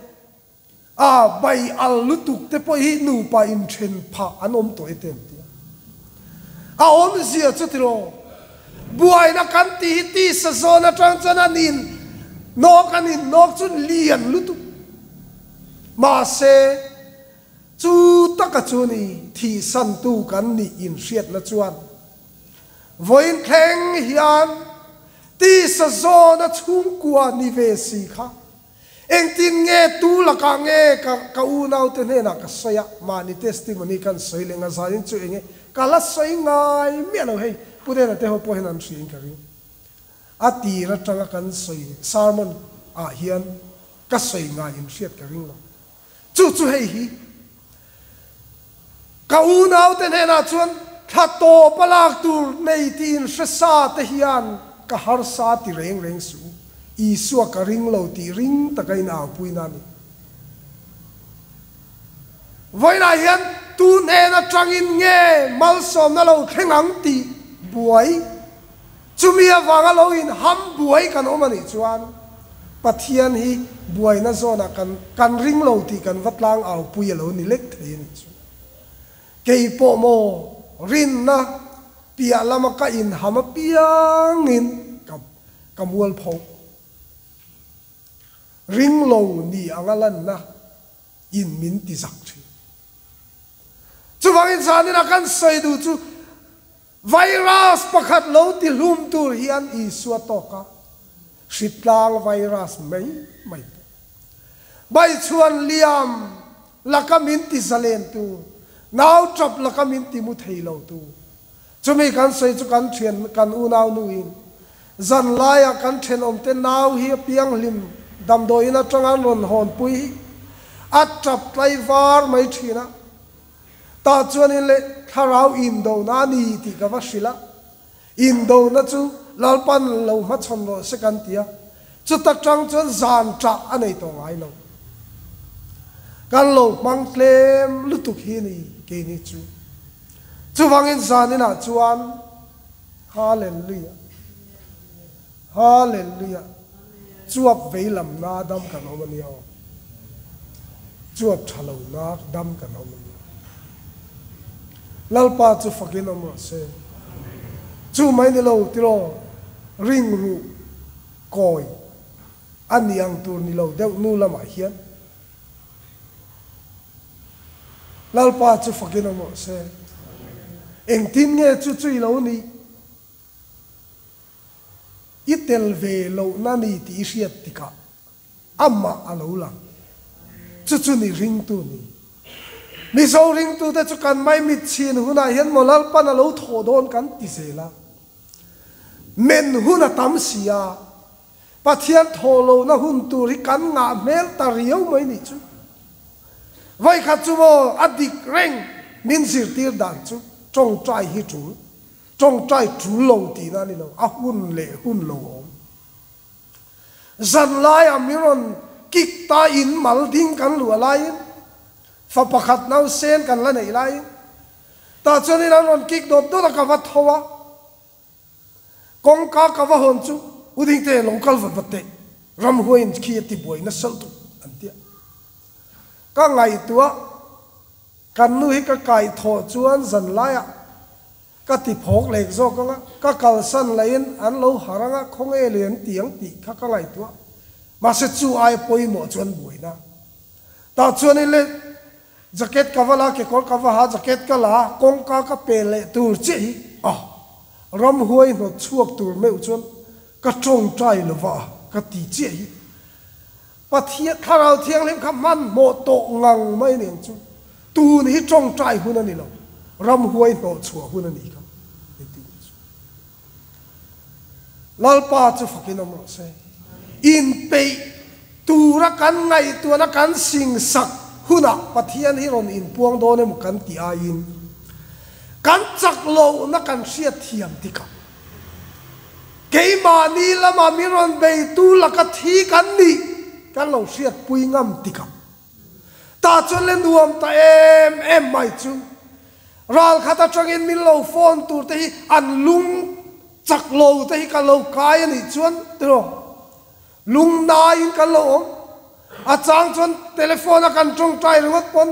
a bai al lutuk te pawh hi nupa inthen phah an awm tawh e te an ti a. A awmzia chu tiraw, buaina kan tih hi tisa zawn atang chuan an in nawk an in nawk chu lian lutuk. Mahse, chu taka chu ni thihsantu kan nih inhriatna chuan vawiin thleng hian tisa zawna chhungkua ni ve si kha Engtin nge tu lakah nge ka ka unaute hnenah ka sawi a, mahni testimony kan sawi leh ngazain chu enge ka la sawi ngai miah lo hei Pu Dena te ho pawh hian an hriain ka ring. A tir atanga kan sawi sermon ah hian ka sawi ngai in hriat ka ring lo. Chu chu hei hi ka unaute hnenah chuan thla tawp a lak tur nei tiin hre sa te hian ka harsa ti reng reng suh u. Isua ka ring lo tih ring taka in aupuina a ni. Vawiinah hian tu hnen atangin nge malsawmna lo thleng ang tih buai Chumi avanga lo in ham buai kan awm a nih chuan Pathian hi buaina zawnah kan kan ring lo tih kan va tlang au pui a lo ni lek thei a nih chu. Kei pawh maw rinna piah lama ka in ham apiangin ka ka mual pho. Ring lo ni anga lanna in min ti zak thin. Chuvangin zanin a kan sawi duh chu Virus pakhat lo ti hlum tur hian Isua tawk a, hritlang virus mai mai pawh. Baichhuan liam laka min ti zalen tu, nau tap laka min ti mu thei lo tu. Chumi kan sawi chu kan thian kan unau nu in zan laiah kan thenawmte nau hi a pianghlim damdawiin atanga an rawn hawnpui hi a tap tlaivar mai thin a. Tah chuanin le thlarau indona a ni tih ka va hrilh a, indona chu Lalpan lo hmachhawn rawh se kan ti a, chuta tang chuan zan ṭah a nei tawh ngai lo. Kan lo hmang tlem lutuk hi ni keini chu. Chuvangin zaninah chuan Hallelujah, Hallelujah, chuap veilam na dam kan awm a nia aw. Chuap tha lo nak dam kan awm a ni. Lalpa chu fakin awm rawh se. Chu mai ni lo tiraw ring ruh kawi. A ni ang tur ni lo deuh nu lamah hian Lalpa chu fakin awm rawh se. Engtin nge chu chu i lo nih? I tel ve lohna ni tih i hriat tikah amah a lo lang. Chu chu ni ringtu ni. Mizo ringtute chu kan maimit chhin hunah hian maw Lalpan a lo thawh dawn kan ti zel a. Men hun a tam si a, Pathian thawh lohna hun tur hi kan ngah hmel ta riau mai nih chu. Vawikhat chu maw a dik reng min zirtir dan chu tawngtai hi tul, tawngtai tul lo tihna a ni lo, a hun leh hun lo a awm. Zan laiah min rawn kick ta in mal ding kan luah laiin, fa pakhat nausen kan la neih laiin, tah chuanin an rawn kick dawt dawt a ka va tho a. Kawngka ka va hawn chu U Dingte lo kal vat vat teh, ramhuaiin khi a ti buai nasa lutuk an ti a. Ka ngaihtuah kan nu hi ka kai thawh chuan zan laiah ka ti phawk lek zawk ang a, ka kalsan laiin an lo har ang a, khawnge leh an ti ang tih kha ka ngaihtuah. Mahse chu aia pawimawh chuan buaina tah chuan i le Jacket ka va la, kekawr ka va ha, jacket ka la, kawngka ka pe leh tur chiah hi a ramhuai hnawt chhuak tur meuh chuan ka tawngtai lo va a ka ti chiah hi. Pathian Thlarau Thianghlim kha hmanhmawh tawh ngang mai nen chu tun hi tawngtai hun a ni lo, ramhuai hnawh chhuah hun a ni kha engtin nge chu. Lalpa chu fakin awm rawh se. Inpeih tura kan ngaihtuahna kan singsak hunah Pathian hi rawn inpuang dawn emaw kan tih aiin kan chak lohna kan hriat thiam tikah keimahni lama min rawn beitu laka thi kan nih kan lo hriatpui ngam tikah Tah chuan le nuam ta em em mai chu. Ral khat atangin min lo phone tur te hi an lung chak lo te hi ka lo kai a nih chuan tiraw lung naiin kan lo awm. A chang chuan telephone a kan tawngtai ringawt pawn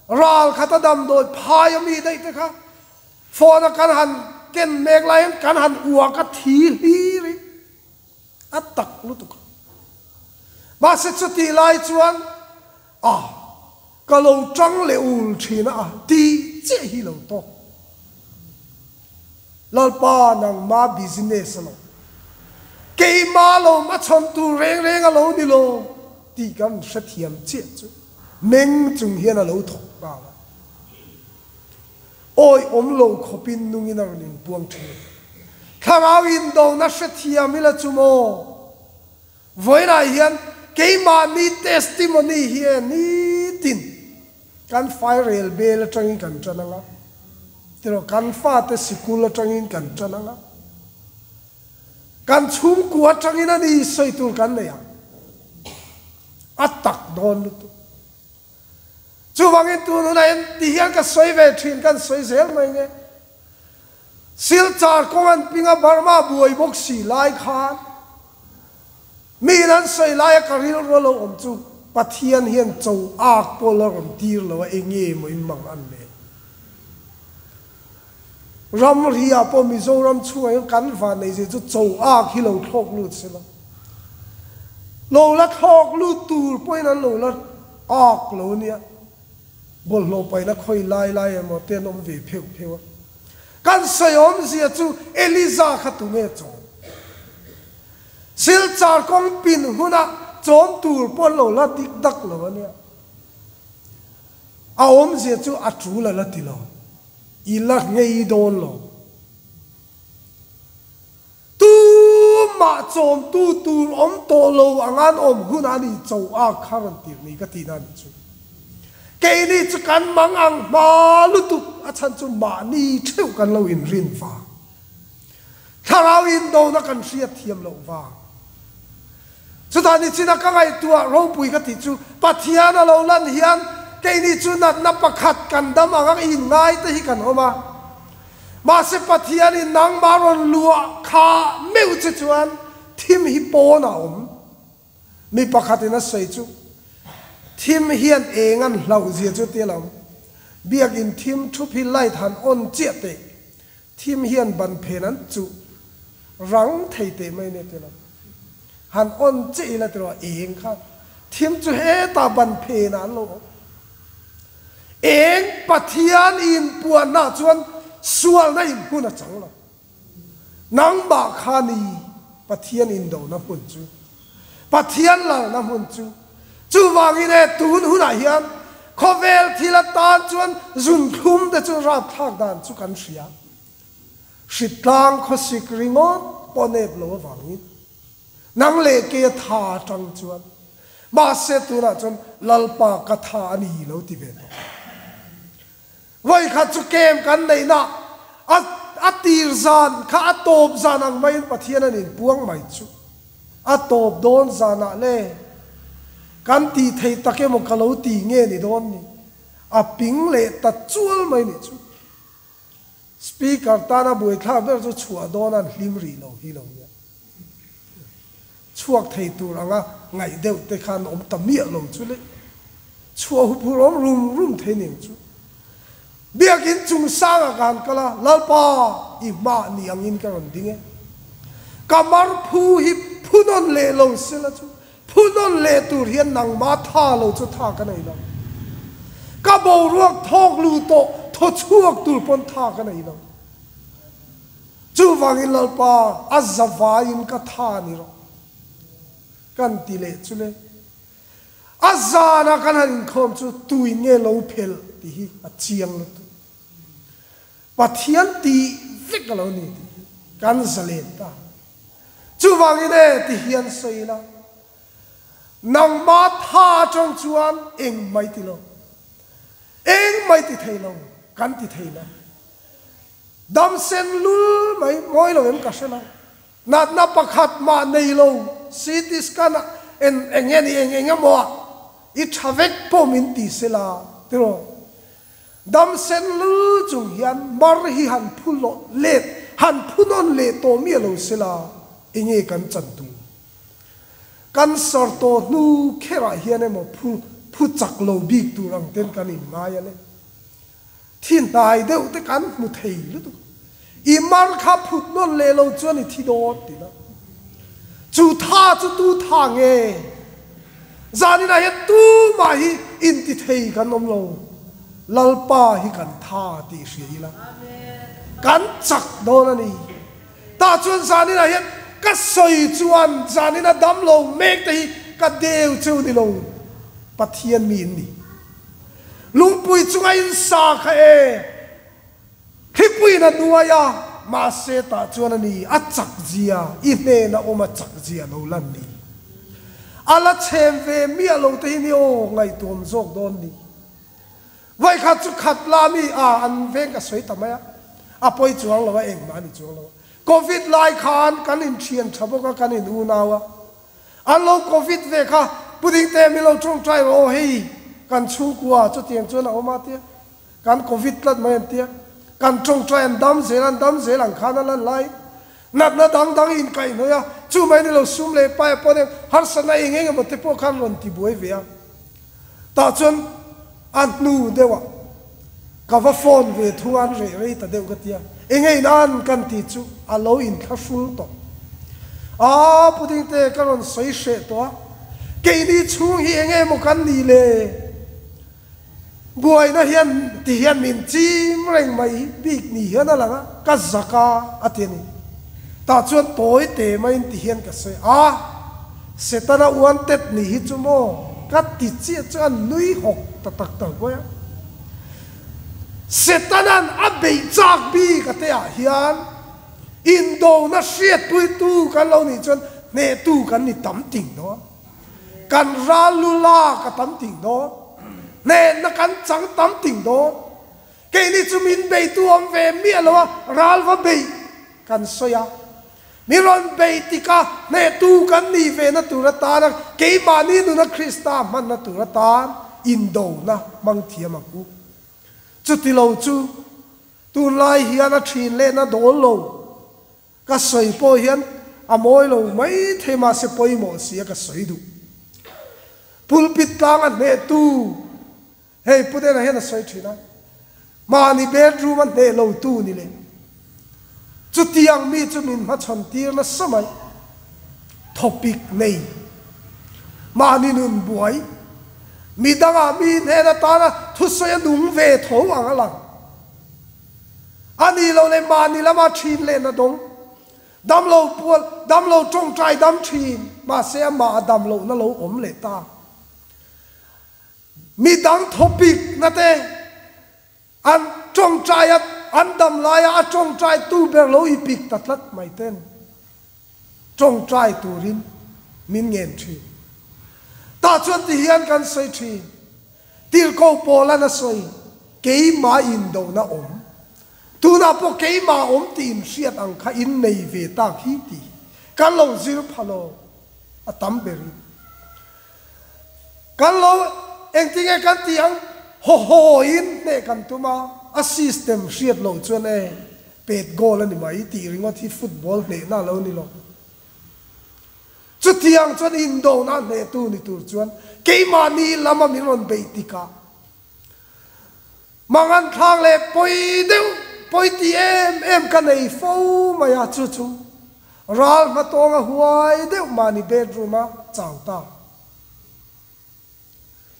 ral khat a damdawi phai a mi daih te kha phone a kan han ken mek laiin kan han uak a thi hlir hi. A tak lutuk a. Mahse chutih lai chuan a ka lo tang leh ul thin a, ti chiah hi lo tawk. Lalpa nangma business a lo. Keima lo hmachhawn tur reng reng a lo ni lo tih kan hrethiam chiah chu meng chung hian a lo thawk nghal a. Awi awm lo khawpin nungin a rawn inpuang thin. Thlarau indona hrethiam ila chu maw? Vawiinah hian keimahni testimony hi e nitin kan fairel bel atangin kan tan ang a, tiraw kan fate sikul atangin kan tan ang a, kan chhungkua atangin a ni sawi tur kan nei ang. A tak dawn lutuk. Chuvangin tun hunah hian ti hian ka sawi ve thin, kan sawi zel mai nge. Silchar kawng an ping a, Burma buai bawk si lai khan miin an sawi laia ka rilru a lo awm chu Pathian hian cho ak pawl a rawn tir lo a, enge maw in mang an le. Ramri ah pawh Mizoram chhungah hian kan van nei zia chu cho ak hi lo thlawk lut se la. Lo la thlawk lut tur pawhin an lo la ak lo nia. Bawlhhlawh paihna khawi lai lai emaw te an awm ve pheuh pheuh a. Kan sawi awmzia chu Eliza kha tunge chawm? Silchar kawng pin huna chawm tur pawh an lo la dik dak lo a nia. A awmzia chu a tul a la ti lo. I la nghei dawn lo. Tumah chawmtu tur awm tawh lo anga an awm hunah a ni cho a kha rawn tirh ni ka tihna a nih chu. Keini chu kan mang ang hma lutuk a chhan chu mahni theuh kan lo inrin vang. Thlarau indona kan hriat thiam loh vang. Chutah nichina ka ngaihtuah ropui ka tih chu Pathian a lo lan hian keini chu natna pakhat kan dam ang a inngai te hi kan awm a. Mahse Pathianin nangmah rawn luah kha meuh che chuan thim hi pawn a awm. Mi pakhatin a sawi chu thim hian eng an hlauh zia chu tia lo. Biakin thim thup hi light han on chiah teh Thim hian ban phen an chuh rang thei teh mai nia ti lo. Han on che ila tiraw eng khan thim chu hetah ban phenah an lo awm. Eng Pathian inpuanna chuan sualna in hmun a chang lo. Nangmah kha ni Pathian indona hmun chu, Pathian lalna hmun chu. Chuvangin e tun hunah hian khawvel thil atan chuan zunthlum te chu rapthlak dan chu kan hria. Hritlang khawsik ringawt pawh nep lo avangin nang leh kei a tha atang chuan mahse tunah chuan Lalpa ka tha a ni lo ti ve tawh. Vawikhat chu kem kan neihna a a tir zan kha a tawp zan ang maiin Pathian an inpuang mai chu a tawp dawn zanah le kan tih theih tak emaw ka lo ti nge ni dawn ni a ping leh ta chual mai nih chu. Speaker tana buaithlak ber chu chhuah dawn an hlim rih lo hi lo nia. Chhuak thei tur anga ngaih deuh te khan awm ta miah lo chu le. Chhuah huphur awm rum rum thei ning chu. Biakin chung sangah ka han kal a, Lalpa i hmah ni angin ka rawn ding e. Ka mar phu hi phu nawn leh lo sela chu Phu nawn leh tur hian nangmah tha lo chu tha ka nei lo. Ka boruak thawk lu tawh thaw chhuak tur pawn tha ka nei lo. Chuvangin Lalpa a zavaiin ka tha ni rawh. Kan ti leh chu le. A zana kan han inkhawm chu tuin nge lo phelh tih hi a chiang lutuk. Pathian tih vek a lo ni tih hi kan zalen ta. Chuvangin e ti hian sawi ila, nangmah tha atang chuan eng mai ti lo, eng mai ti thei lo, kan ti thei lo. Dam sen lul mai mawi lo em ka hre lo. Natna pakhat mah nei lo, CT scan ah en eng nge ni eng eng emaw ah i tha vek pawh min ti sela tiraw. Dam sen lul chung hian mar hi han phu lawh let, han phu nawn leh tawh miah lo sela enge kan chan tur? Kan sar tawh hnu kherah hian emaw phu phu chak lo bik tur ang ten kan inngai a le. Thi hnai deuh te kan hmu thei lutuk. I mar kha phut nawn leh lo chuan i thi dawn tihna. Chu tha chu tu tha nge? Zaninah hian tumah hi intithei kan awm lo. Lalpa hi kan tha tih hria ila kan chak dawn a ni. Tah chuan zaninah hian ka sawi chuan zanina dam lo mek te hi ka deu cheu ni lo, Pathian mi in ni. Lungpui chunga in sa kha e. Thlipuiin a nuai a, mahse tah chuan a ni, a chak zia, i hnena awm a chak zia lo lan ni. A la chhem ve miah lo te hi ni aw, ngaihtuam zawk dawn ni. Vawikhat chu khat la mi a, an veng ka sawi ta mai a, a pawi chuang lo a, engmah a ni chuang lo a. Covid lai khan kan inthian tha bawk a, kan in unau a, an lo Covid ve kha, Pu Dingte min lo tawngtai rawh aw hei, kan chhungkua chutiang chuan a awm a tia. Kan Covid tlat mai an tia. Kan tawngtai an dam zel an dam zel ang khan a lan lai. Natna dang dang in kaihhnawih a, chu mai ni lo sum leh pai a pawn eng harsatna eng eng emaw te pawh khan rawn ti buai ve a. Tah chuan a hnu deuh ah ka va phone ve thung a, an reh rei ta deuh ka tia. Eng e in an kan ti chu a lo inthlahrung tawh. Aa Pu Dingte ka rawn sawi hreh tawh a, keini chhung hi eng emaw kan nih le? Buaina hian ti hian min chim reng mai bik ni hian a lang a, ka zak a, a ti a ni. Tah chuan tawi te maiin ti hian ka sawi a, Setana uan tet ni hi chu maw ka ti chiah chu a nui hawk ta tak tak mai a. Setana'n a beih chak bik a te ah hian indona hriatpuitu kan lo nih chuan hnehtu kan ni tam ting dawn. Kan ral lu lak a tam ting dawn. Hnehna kan chang tam ting dawn. Keini chu min beitu awm ve miah lo a, ral va bei kan sawi a. Mi rawn bei tika hnehtu kan nih ve na tur atana keimahni nuna Krista hmanna tur atan indona hmang thiam ang u. Chuti lo chu tunlai hian a thin lehna dawl lo. Ka sawi pawh hian a mawi lo mai thei mahse pawimawh si a ka sawi duh. Pulpit tlang a hnehtu hei Pu Dena hian a sawi thin a, mahni bedroom a hneh lo tu ni leh chutiang mi chu min hmachhawn tir nasa mai. Thawpik nei, mahni nun buai, mi dangah mi hnen atana thusawi a nung ve tho ang a lang. A nih loh leh mahni lama thin lehna dawng, damlo pual, damlo tawngtai dam thin, mahse amah a dam lohna lo awm leh ta. Mi dang thawpikna te An tawngtai a, an dam laia a tawngtai tu ber lo i pik ta tlat mai ten tawngtai turin min ngen thin. Tah chuan ti hian kan sawi thin, Tirhkoh Paula'n a sawi, Keimah indona awm, tunah pawh keimah awm tih in hriat ang kha in nei ve tak hi tih kan lo zir pha lo a tam berin. Kan lo engtinge kan tih ang? Haw haw in hneh kan tum a, a system hriat loh chuan e, pet goal a ni mai tih ringawt hi football hnehna a lo ni lo. Chutiang chuan indona hnehtu ni tur chuan keimahni lama min rawn beih tikah mangan thlak leh pawi deuh, pawi ti em em ka nei fo mai a, chu chu Ral hmatawng a huai deuh mahni bedroom a chau ta.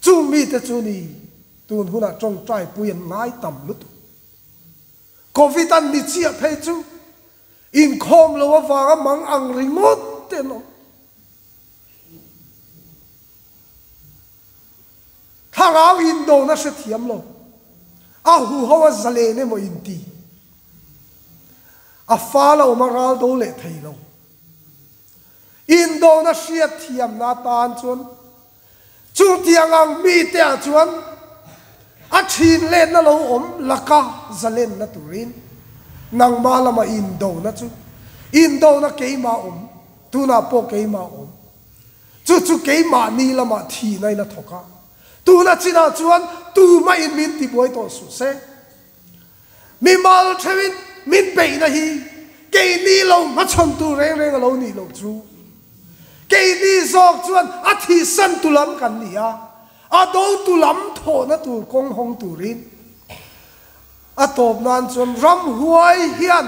Chung mite chu ni tun hunah tawngtai pui an ngai tam lutuk. Covid an ni chiah phei chu inkhawm lo avanga mang ang ringawt te an awm. Thlarau indona hrethiam lo, a huho a zalen emaw inti. A fal a awm a ral do leh thei lo. Indona hriatthiamna atan chuan chutiang ang mite ah chuan a thin letna lo awm laka zalenna turin nangmah lama indona chu indona keimah awm, tunah pawh keimah awm. Chu chu keimahni lamah thihna in a thawk a, tuna chinah chuan tumahin min tibuai tawh suh se. Mimal theuhin min beihna hi keini lo hmachhawn tur reng reng a lo nih loh chu. Keini zawk chuan a thihsan tu lam kan ni a, a do tu lam thawhna tur kawng hawng turin a tawp nan chuan ramhuai hian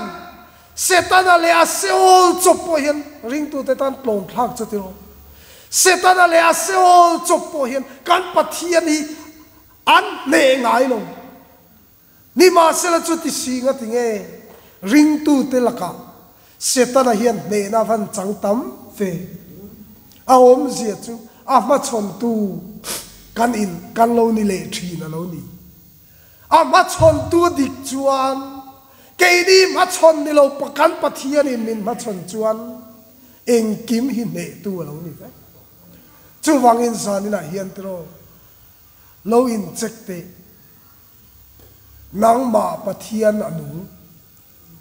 Setana leh a Seol chawp pawh hian ringtute tan tlawm thlak chu tiraw. Setana leh a Seol chawp pawh hian kan Pathian hi an hneh ngai lo. Nimahsela chu ti si nga ti nge ringtute lakah Setana hian hnehna van chang tam ve. A awmzia chu a hmachhawntu kan in kan lo ni leh thin a lo ni. A hmachhawntu dik chuan keini hmachhawn ni lo kan Pathianin min hmachhawn chuan engkim hi hnehtu a lo ni vek. Chuvangin zaninah hian tiraw lo incheck teh. Nangmah Pathian a nung.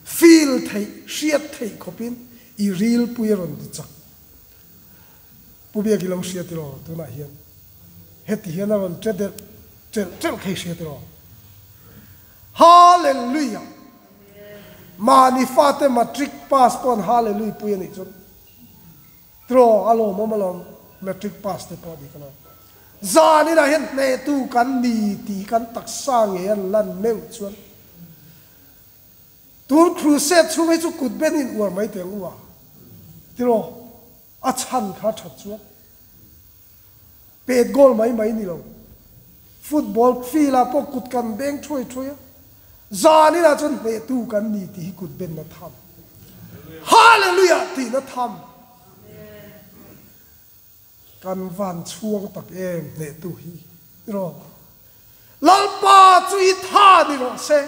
Feel theih, hriat theih khawpin i rilpui a rawn ti chak. Pu Biaki lo hria tiraw tunah hian heti hian a rawn che delh chelh chelh khei hria tiraw. Hallelujah! Mahni fate matric pass pawh an hallelujah pui a nih chuan tiraw a lawmawm alawm matric pass te pawh a dik alawm. Zaninah hian hnehtu kan ni tih kan taksa ngei an lan meuh chuan Tun crusade chhung hi chu kut ben in uar mai teh ang u a, tiraw? A chhan kha that chuan pet goal mai mai ni lo. Football field ah pawh kut kan beng thuai thuai a, zan inah chuan hnehtu kan ni tih hi kut benna tham. Hallelujah tihna tham. Kan van chhuang tak em hnehtu hi tiraw? Lalpa chu i tha ni rawh se.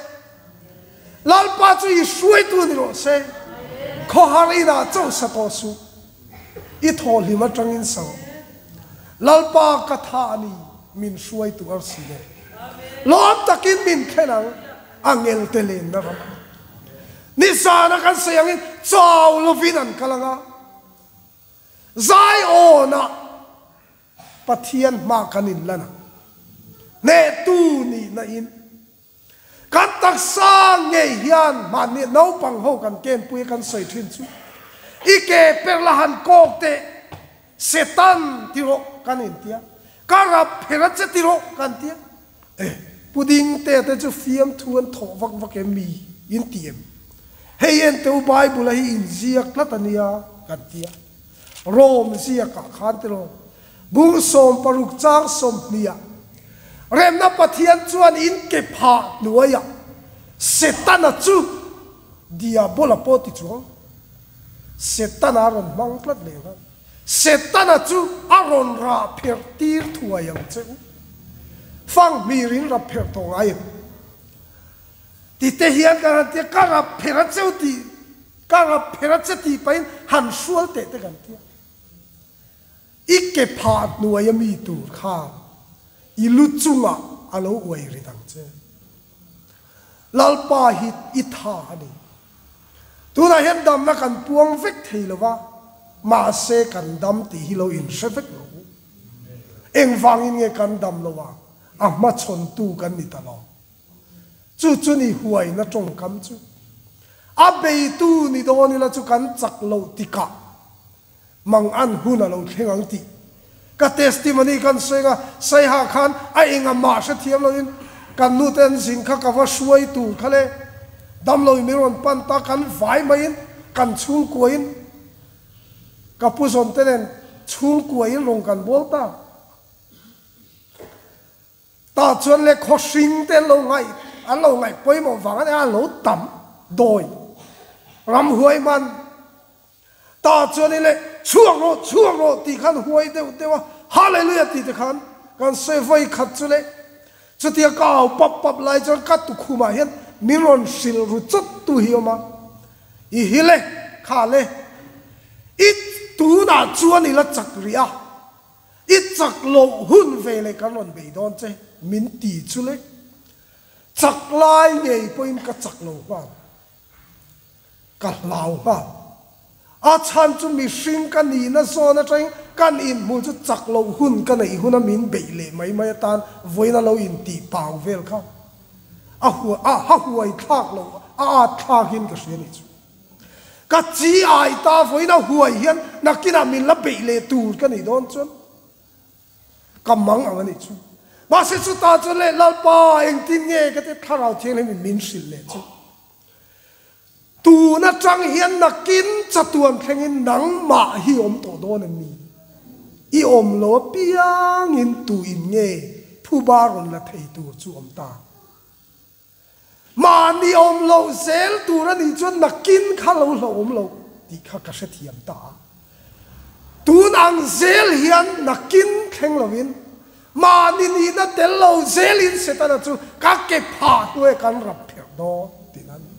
Lalpa chu i hruaitu ni rawh se. Khawhar inah chauh sa tawh suh. I thawhhlim atangin sa rawh. Lalpa ka tha a ni, min hruaitu arsi nen. Lawm takin min thlen ang, a ngelte lenna ramah. Nizana kan sawi angin chau lovin an kal ang a. Zaiawnah Pathian hma kan inlan ang. Hnehtu nihna in kan taksa ngei hian mahni naupang ho kan kenpui a kan sawi thin chu i ke per la han kawk teh Setan ti rawh kan intia, ka rap pher a che ti rawh kan tia. Eh, puding te te chu fiamthu an thawh vak vak em mi in ti em? Hei en teu Bible a hi inziak tlat a nia kan tia. Rom ziakah khan tiraw bung 60 chang 20 ah Remna Pathian chuan in ke phah hnuaiah Setana chu Diabola pawh ti chuang Setana a rawn hmang tlat leh nghal. Setana chu a rawn rah pherh tir thuai ang che u. Fanghmir in rap pherh tawh ngai em? Ti te hian kan han tia, ka rap pherh a cheu tih, ka rap pherh a che tih pahin han hrual teh te kan tia. I ke phah hnuai a mi tur khan i lu chungah a lo uai rit ang che. Lalpa hi i tha a ni. Tunah hian damna kan puang vek thei lo va, mahse kan dam tih hi lo inhre vek lo. Engvangin nge kan dam lo a, a hmachhawntu kan ni ta lo. Chu chu ni huaina tawngkam chu. A beitu ni dawn ila chu kan chak loh tikah mang an hun a lo thleng ang tih ka testimony kan sawi anga Saiha khan a enga mah hrethiam loin kan nute an zin kha ka va hruai tur kha le damlo in min rawn pan ta kan vai maiin kan chhungkuain ka pu zawn te nen chhungkuain rawn kan bawl ta. Tah chuan le khaw hring te an lo ngaih an lo ngaih pawimawh vang a nia a lo tam dawi ramhuai hman tah chuan in le chhuak rawh chhuak rawh tih khan huai deuh deuh a hallelujah tih te khan kan sawi vawi khat chu le chutia ka au pap pap lai chuan ka tukhumah hian min rawn hrilh ru chawt tu hi awm a i hi le kha le i tunah chuan i la chak rih a. I chak loh hun ve leh kan rawn bei dawn che, min ti chu le. Chak lai ngei pawhin ka chak lo nghal. Ka hlau nghal. A chhan chu mihring ka nihna zawn atangin kan inhmuh chu chak loh hun ka neih huna min beih leh mai mai atan vawiin a lo intih pau vel kha a hua a ha huai thlak loh a at thlakin ka hria nih chu. Ka chi ai ta vawiin a huai hian nakinah min la beih leh tur ka nih dawn chuan ka mang ang a nih chu. Mahse chutah chuan leh Lalpa engtin nge ka ti Thlarau Thianghlim in min hrilh leh chu. Tun atang hian nakin chatuan thlengin nangmah hi awm tawh dawn em ni? I awm lo apiangin tu in nge phuba rawn la thei tur chu awm ta? Mahni awm loh zel tur a nih chuan nakin kha lo hlauhawm lo tih kha ka hrethiam ta a. Tun ang zel hian nakin thleng lovin mahni nihna tel lo zelin Setana chu ka ke phah hnuai kan rap pherh dawn tih a ni.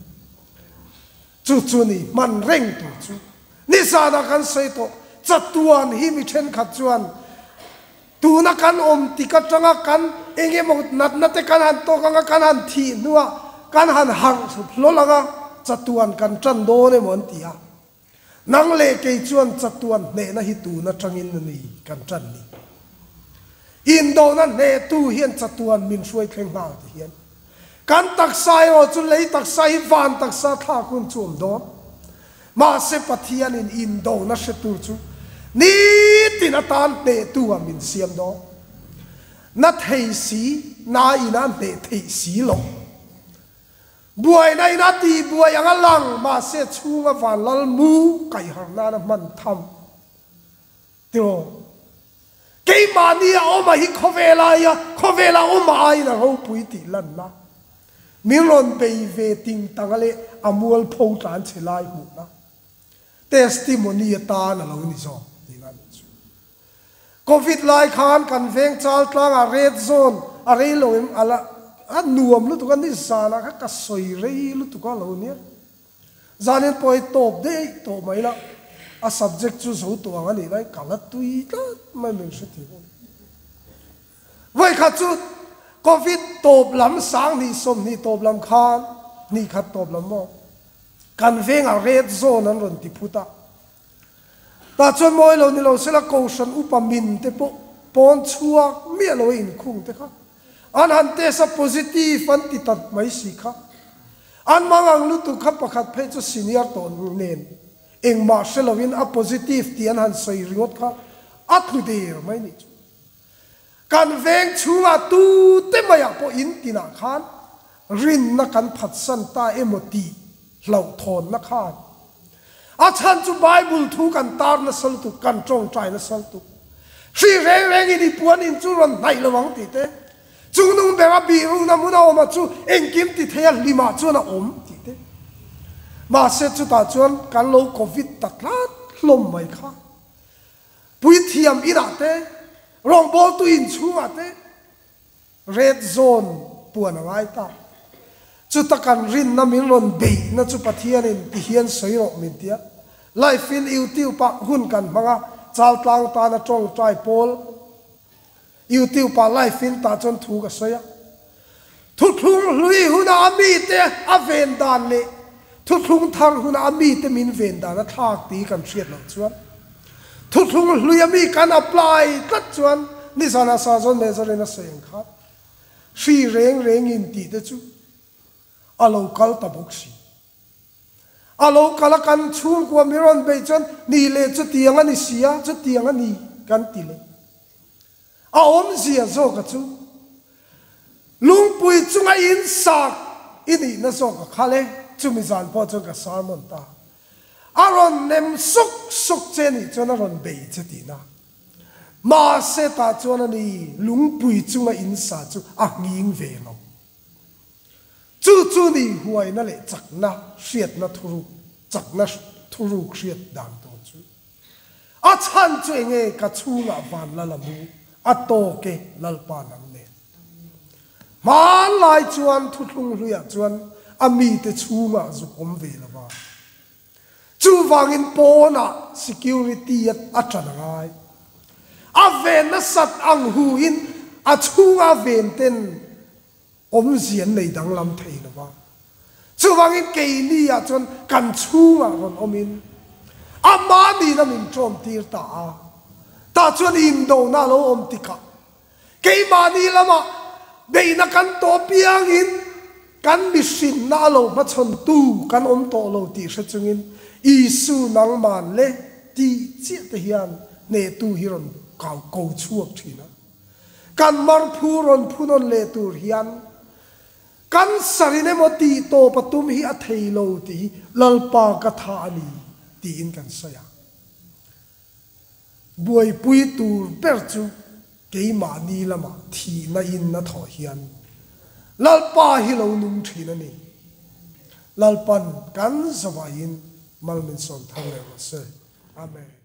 Chu chu ni hman reng tur chu nizanah kan sawi tawh. Chatuan hi mi thenkhat chuan Tuna kan awm tik atanga kan eng emaw natna te kan han tawk anga kan han thih hnuah kan han harh hlawl anga chatuan kan tan dawn emaw an ti a. Nang leh kei chuan chatuan hnehna hi tun atangin a ni kan tan ni. Indona hnehtu hian chatuan min hruai thleng nghal ti hian kan taksa erawh chu lei taksa hi van taksa thlak hun chu awm dawn. Mahse Pathianin indona hretu chu nitin atan hnehtu ah min siam dawn. Na thei si, na ina hneh theih si lo. Buaina ina tih buai anga lang, mahse chhunga vanlal mu kaihharh nana hman tham. Tiraw? Keimahni a awm a hi khawvel aia khawvela awm a aiin a ropui tih lanna. Min rawn bei ve ting tanga leh a mualpho tlan chhe lai hmuhna. Testimony atan a lo ni zawk tihna a nih chu. Covid lai khan kan veng chal tlangah red zone a rei lo em a la a nuam lutuk a ni zanah kha ka sawi rei lutuk a lo nia. Zanin pawh hi tawp daih tawh mai la, a subject chu zo tawh ang a nih lai ka la tui tlat mai min hre thei bawk. Vawikhat chu Covid tawp lam 2020 tawp lam khan hnih khat tawp lam maw kan vengah red zone an rawn ti phut a, tah chuan mawi lo ni lo sela kohhran upa min te pawh pawn chhuak miah lo a inkhung te kha an han test a positive an ti tat mai si kha. An mang ang lutuk kha pakhat phei chu senior tawh nen engmah hre loin a positive tih an han sawi ringawt kha a tlu der mai nih chu. Kan veng chhungah tute maiah pawh in tinah khan rinna kan phatsan ta emaw tih hlauhthawnna khan. A chhan chu Bible thu kan tar nasa lutuk, kan tawngtai nasa lutuk. Hri reng rengin i puan in chu rawn hnaih lo ang tih te, chungnung bera bihrukna hmun a awm a chu engkim ti thei a hlimah chuan a awm tih te. Mahse chutah chuan kan lo Covid ta tlat hlawm mai kha. Puithiam inah te, rawngbawltu inchhungah te, Red zone puan a ngai ta. Chuta kan rinna min rawn beihna chu Pathianin ti hian sawi rawh min tia. Live in YouTube ah hun kan hmang a, Chaltlang tana tawngtai pawl YouTube ah live in tah chuan thu ka sawi a. Thuthlung hlui huna a mite a ven dan leh thuthlung thar huna a mite min ven dan a thlak tih kan hriat loh chuan Thuthlung hlui a mi kan apply tlat chuan nizan ah Sazawn Mezarin a sawi ang khan hri reng reng in tih te chu a lo kal ta bawk si. A lo kal a kan chhungkua mi rawn beih chuan ni leh chutiang a ni si a, chutiang a ni kan ti leh. A awmzia zawk a chu lungpui chunga in sak i nihna zawk a khal e, chumi zan pawh chuan ka sermon ta. A rawn nem suk suk che nih chuan a rawn bei che tihna. Mahse tah chuan a ni lungpui chunga in sa chu a nghing ve lo. Chu chu ni huaina leh chakna hriatna thuruk, chakna thuruk hriat dan tur chu. A chhan chu enge ka chhungah van lal a mu, a tawk e Lalpa nang nen. Hmanlai chuan thuthlung hluiah chuan a mite chhungah zuk awm ve lo va. Chuvangin pawnah security a ṭan a ngai. A ven nasat ang huin a chhunga ven ten awmzia an nei danglam thei lo va. Chuvangin keini ah chuan kan chhungah rawn awmin amah nihna min ṭawmtir ta a. Tah chuan indona a lo awm tikah Keimahni lamah beihna kan tawh piangin kan mihrinna a lo hmachhawntu kan awm tawh lo tih hre chungin Isu nangman le tih chiah te hian hnehtu hi rawn kau ko chhuak thin a. Kan marphu rawn phunawn leh tur hian kan sarin emaw tih tawp a tum hi a thei lo tih hi Lalpa ka tha a ni tiin kan sawi a. Buaipui tur ber chu keimahni lamah thihna in a thawh hian Lalpa hi lo nung thin a ni. Lalpan kan zavaiin mal min sawm thar leh rawh se. Amen.